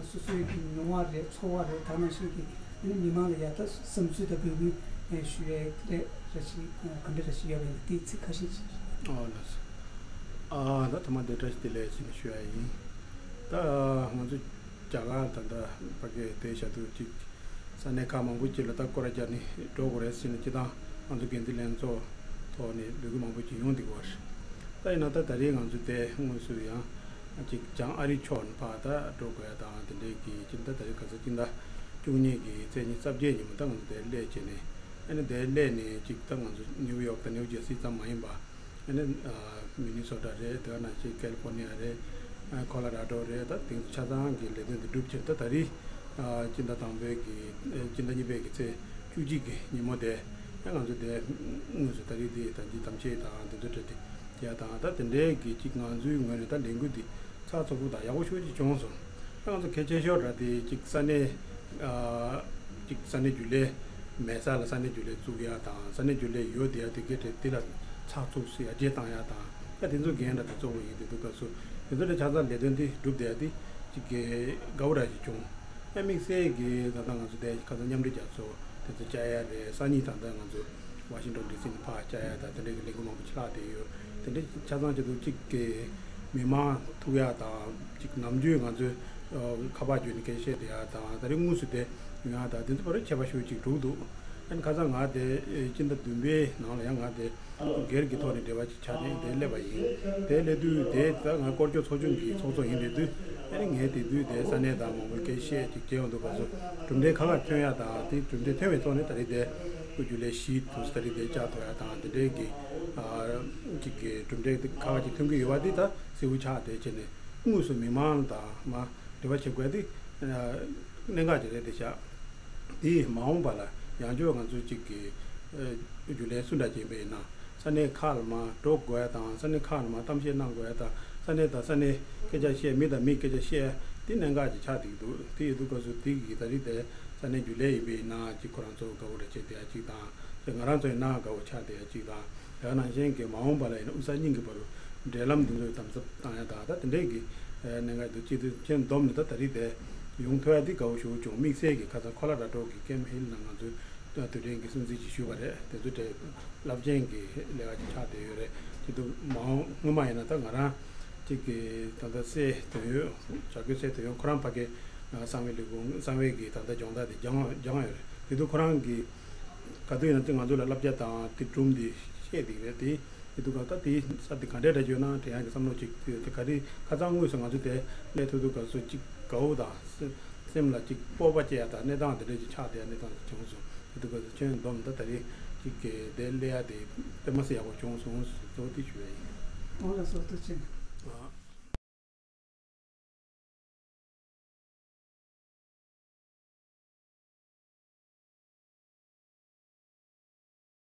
སོ་སོའི་གི་མྱོང་བ་རེད། ཚོར་བ་རེད། ད་ནང་བཞིན་གི་ཨ་ནི་མི་མང་ལ་ཡ་ད་བསམ་ཚུལ་དང་འབོད་སྐུལ་ཞུ་ཡས་རེ་རེ་ཞིག་ག་འདྲ་རེ་ཞིག་ཡོད་རེད། དེའི་ཚིག་ཁ་ཤས་ཅིག་ཨོ་ལགས་སོ། ཨ་ད་ཐོག་མ་དེ་བཀྲ་ཤིས་བདེ་ལེགས་ཟེར་ནས་ཞུ་ཡ་ཡིན། ད་ང་ཚོ་རྒྱ་གར་ད་ལྟ་ཕ་གི་དེ་བཞག་དུས་གཅིག་ས་གནས་ཁག་མང་པོ་ཅིག་ལ་ད་སྐོར་ར་རྒྱག་ནས་འགྲོ་དགོས་རེད་ཟེར་ནས་སྤྱིར་བཏང་ང་ཚོ་འགན་འཛིན་ལྷན་ཚོགས་ཐོག་ནས་འབོད་སྐུལ་མང་པོ་ཅིག་ཡོང་བསྡད་ཀྱི་ཡོད་རེད། ད་ཡིན་ན་ད་ད་རེས་ང་ཚོ་དེ་དངོས་སུ་ཡང་གཅིག་བྱང་ཨ་རི་ཕྱོགས་ནས་ཕར་ད་འགྲོ་དགོས་ཡ་དང་དེ་འདྲའི་གི་སྤྱིར་ད་ད་རེས་ག་ཚོད་སྤྱིར་ད་བཅུ་གཉིས་ཀྱི་ཚེས་ཉི་ཤུ་རྩ་བརྒྱད་ཉིན་མོ་ད་ང་ཚོ་དེ་སླེབས་བྱས་ནས་ཨ་ནི་དེ་སླེབས་ནས་གཅིག་ད་ང་ཚོ་ནིའུ་ཡོག་དང་ནིའུ་ཇར་སི་ཙམ་མ་ཡིན་པ། ཨ་ནི་ཨ་མི་ནི་སོ་ཊ་རེད། དེ་ནང་བཞིན་ཀལ་ཧྥོར་ནི་ཡ་རེད། ཨ་ཁོ་ལོ་ར་ཌོ་རེད། ད་དེང་ཆ་ཚང་གི་ལས་དོན་དེ་འགྲུབ་ཕྱིར་ད་ད་རེས་ཨ་སྤྱི་ཟླ་དང་པོའི་གི་ཨ་སྤྱི་ཟླ་གཉིས་པའི་གི་ཚེས་བཅུ་གཅིག་གི་ཉིན་མོ་དེ་ཨ་ང་ཚོ་དེ་དངོས་སུ་ད་རེས་དེ་ད་ཅི་གཏམ་བཤད་དང་དེ་ཚོ་འཕྲད་དེ་ཡ་དང་ད་དེ་འདྲའི་གི་གཅིག་ང་ཚོའི་ངོས་ནས་ད་ལས་འགུལ་འདི་ཚགས་ཚུད་པོ་དང་ཡག་པོ་ཤོས་ཅིག་བྱུང་སོང་། ད་ང་ཚོ་གལ་ཆེ་ཤོས་ར་དེ་གཅིག་ས་གནས་ཨ་གཅིག་ས་གནས་རྒྱུན་ལས་མེད་ས་ལ་ས་གནས་རྒྱུན་ལས་བཙུགས་ཡ་དང་ས་གནས་རྒྱུན་ལས་ཡོད་བསྡད་ཡ་དེ་གའི་གྲས་དེ་ལ་ཚགས་ཚུད་སུ་ཡར་རྒྱས་བཏང་ཡ་དང་ད་དེ་ཚོ་འགན་ར་དེ་གཙོ་བོ་ཡིན། དེ་ཚོ་སྐབས་སུ་དེ་ཚོ་ལས་ཆ་ཚང་ལས་དོན་དེ་སྒྲུབ་བསྡད་ཡ་དེ་གཅིག་གི་དགའ་བོ་ར་ཞིག་བྱུང་། ཨ་དམིགས་བསལ་གྱི་ད་ལྟ་ང་ཚོ་དེ་ཁ་སང་མཉམ་འབྲེལ་རྒྱལ་ཚོགས་དེ་ཚོ་བཅར་ཡ་རེད། སང་ཉིན་ད་ལྟ་ང་ཚོ་ཝ་ཤིང་ཊོན་ཌི་སི་ནས་ཕར་བཅར་ཡ་ད་དེ་འདྲའི་གི་ལས་འགུལ་མང་པོ་ཆགས་བསྡད་ཡོད། དེ་འདྲའི་ཆ་ཚང་ཆེད་དུ་གཅིག་གི་མི་མང་ཐུག་ཡ་དང་གཅིག་ནམ་རྒྱུན་ང་ཚོས་ཨ་ཁ་པར་བརྒྱུད་ནས་སྐད་ཆ་བཤད་བསྡད་ཡ་དང་ད་རེས་དངོས་སུ་དེ་ཡོང་ཡ་དང་དེ་ཚོ་བར་ཁྱད་པར་ཤུགས་ཅིག་འགྲོ་གི་འདུག་ཨ་ནི་ཁ་སང་ང་དེ་ཨེ་སྤྱི་ཟླ་བདུན་པའི་ནང་ལ་ཡང་ང་དེ་སྒེར་གྱི་ཐོག་ནས་འབྲེལ་བ་ཅིག་ཆགས་ནས་དེ་སླེབས་པ་ཡིན། དེ་སླེབས་དུས་དེ་ད་ང་སྐོར་སྐྱོད་ཚོགས་ཆུང་གི་ཚོགས་གཙོ་ཡིན་པའི་དུས་ཨ་ནི་ངས་དེ་དུས་དེ་ས་གནས་དང་མང་པོར་སྐད་ཆ་བཤད་ཅིག་བྱས་ཡོང་དུས་སྐབས་སུ་གྲུབ་འབྲས་ཁག་ཁག་ཐོན་ཡ་དང་དེ་གྲུབ་འབྲས་ཐོན་པའི་ཐོག་ནས་ད་རེས་དེ་སྐུ་རྒྱུན་ལས་བཞི་དུ་ད་རེས་དེ་བཅར་ཐུབ་ཡ་དང་དེ་འདྲའི་གི་ཨ་ཅིག་གི་གྲུབ་འབྲས་དེ་ཁག་ཁག་ཅིག་ཐོན་གྱི་ཡོད་པ་འདི་ད་གསལ་པོ་ཆགས་བསྡད་བྱས་ནས་དངོས་སུ་མི་མང་དང་མ་འབྲེལ་བ་བྱེད་དགོས་འདི་གནད་འགག་ཅིག་རེད་དེ་ཤག་དེ་མ་འོངས་པ་ལ་ཡང་བསྐྱར་ང་ཚོས་ཅིག་གི་རྒྱུན་ལས་སུ་འདྲ་ཅིག་ཡིན་པ་ཡིན་ན་ས་གནས་ཁག་ལ་མ་འགྲོ་དགོས་ཡ་དང་ས་གནས་ཁག་ལ་མ་གཏམ་བཤད་གནང་དགོས་ཡ་དང་ས་གནས་དང་ས་གནས་སྐད་ཆ་བཤད་མི་དང་མི་སྐད་ཆ་བཤད་ཡ་དེ་གནད་འགག་ཅིག་ཆགས་བསྡད་ཀྱི་འདུག་དེ་ཡིན་དུས་སྐབས་སུ་དེ་གི་ད་རེས་དེ་ས་གནས་རྒྱུན་ལས་ཡིན་པ་ཡིན་ན་ཅིག་ཁོ་རང་ཚོ་དགའ་བོ་འདྲ་བྱས་བསྡད་ཡ་ཅིག་དང་ང་རང་ཚོ་ཡིན་ན་དགའ་བོ་ཆགས་བསྡད་ཡ་ཅིག་དང་། དེ་ནང་བཞིན་གྱི་མ་འོངས་པ་ལ་ཡིན་ན་དབུས་གཙང་གཉིས་ཀྱི་བར་འབྲེལ་ལམ་འདི་ཚོ་དམ་ཟབ་བཏང་ཡ་དང་ད་དེ་འདྲའི་གི་གནད་འགག་འདུག་ཅེས་དུས་ཁྱེད་བསྡོམས་ནས་ད་ད་རེས་དེ་ཡོང་ཐུབ་ཡ་འདི་དགའ་བོ་ཞེ་པོ་བྱུང་། དམིགས་བསལ་གྱི་ཁ་སང་ཁོ་ལོ་ར་ཌོ་གི་ཀེམ་ཧིལ་ནང་ང་ཚོས་དུས་དྲན་གྱི་སྲུང་བརྩི་ཅིག་ཞུས་པ་རེད། དེ་ཚོ་དེ་རླབས་ཆེན་གྱི་ལས་ཀ་ཅིག་ཆགས་བསྡད་ཡོད་རེད། ཅེས་དུས་མ་འོངས་སྔོན་མ་ཡིན་ན་ད་ང་རང་གཅིག་གི་ད་ལྟ་སྲས་དོན་ཡོད་བྱ་རྒོད་སྲས་དོན་ཡོད་ཁོ་རང་ཕ་གི་གསང་བའི་ལས་ཁུངས་གསང་བའི་གི་ད་ལྟ་སྦྱོང་བརྡར་དེ་སྦྱང་སྦྱང་ཡོད་རེད། དེ་དུས་ཁོ་རང་གི་ག་དུས་ཡིན་ན་དེ་ང་ཚོ་ལ་བསླབ་བྱ་དང་དེ་སྒྲུང་དེ་བཤད་བསྡད་རེད། དེ་དེ་དུས་ག་ད་དེ་ས་དེ་ག་འདྲས་འདྲ་བརྗོད་ན་དྲན་ཡག་གི་བསམ་བློ་ཅིག་དེ་ག་རེ་ཁ་སང་དངོས་སུ་ང་ཚོ་དེ་གནས་ཐུབ་དུས་སྐབས་སུ་ཅིག་དགའ་བོ་དང་སེམས་ལ་ཅིག་སྤོབས་པ་སྐྱེ་ཡ་དང་གནས་སྟངས་དེ་འདྲས་ཅིག་ཆགས་བསྡད་ཡ་གནས་སྟངས་ཅིག་བྱུང་སོང་། དེ་དུས་སྐབས་སུ་ཁྱོད་བསྡོམས་ད་ད་རེས་ཅིག་གི་དེ་སླེབས་ཡ་དེ་དཔེ་མ་སྲིད་ཡག་པོ་བྱུང་སོང་གཙོ་བོ་དེ་ཞུ་ཡ་ཡིན། ཨོ་ལགས་སོ་ཐུགས་རྗེ་ཆེ། ཨ།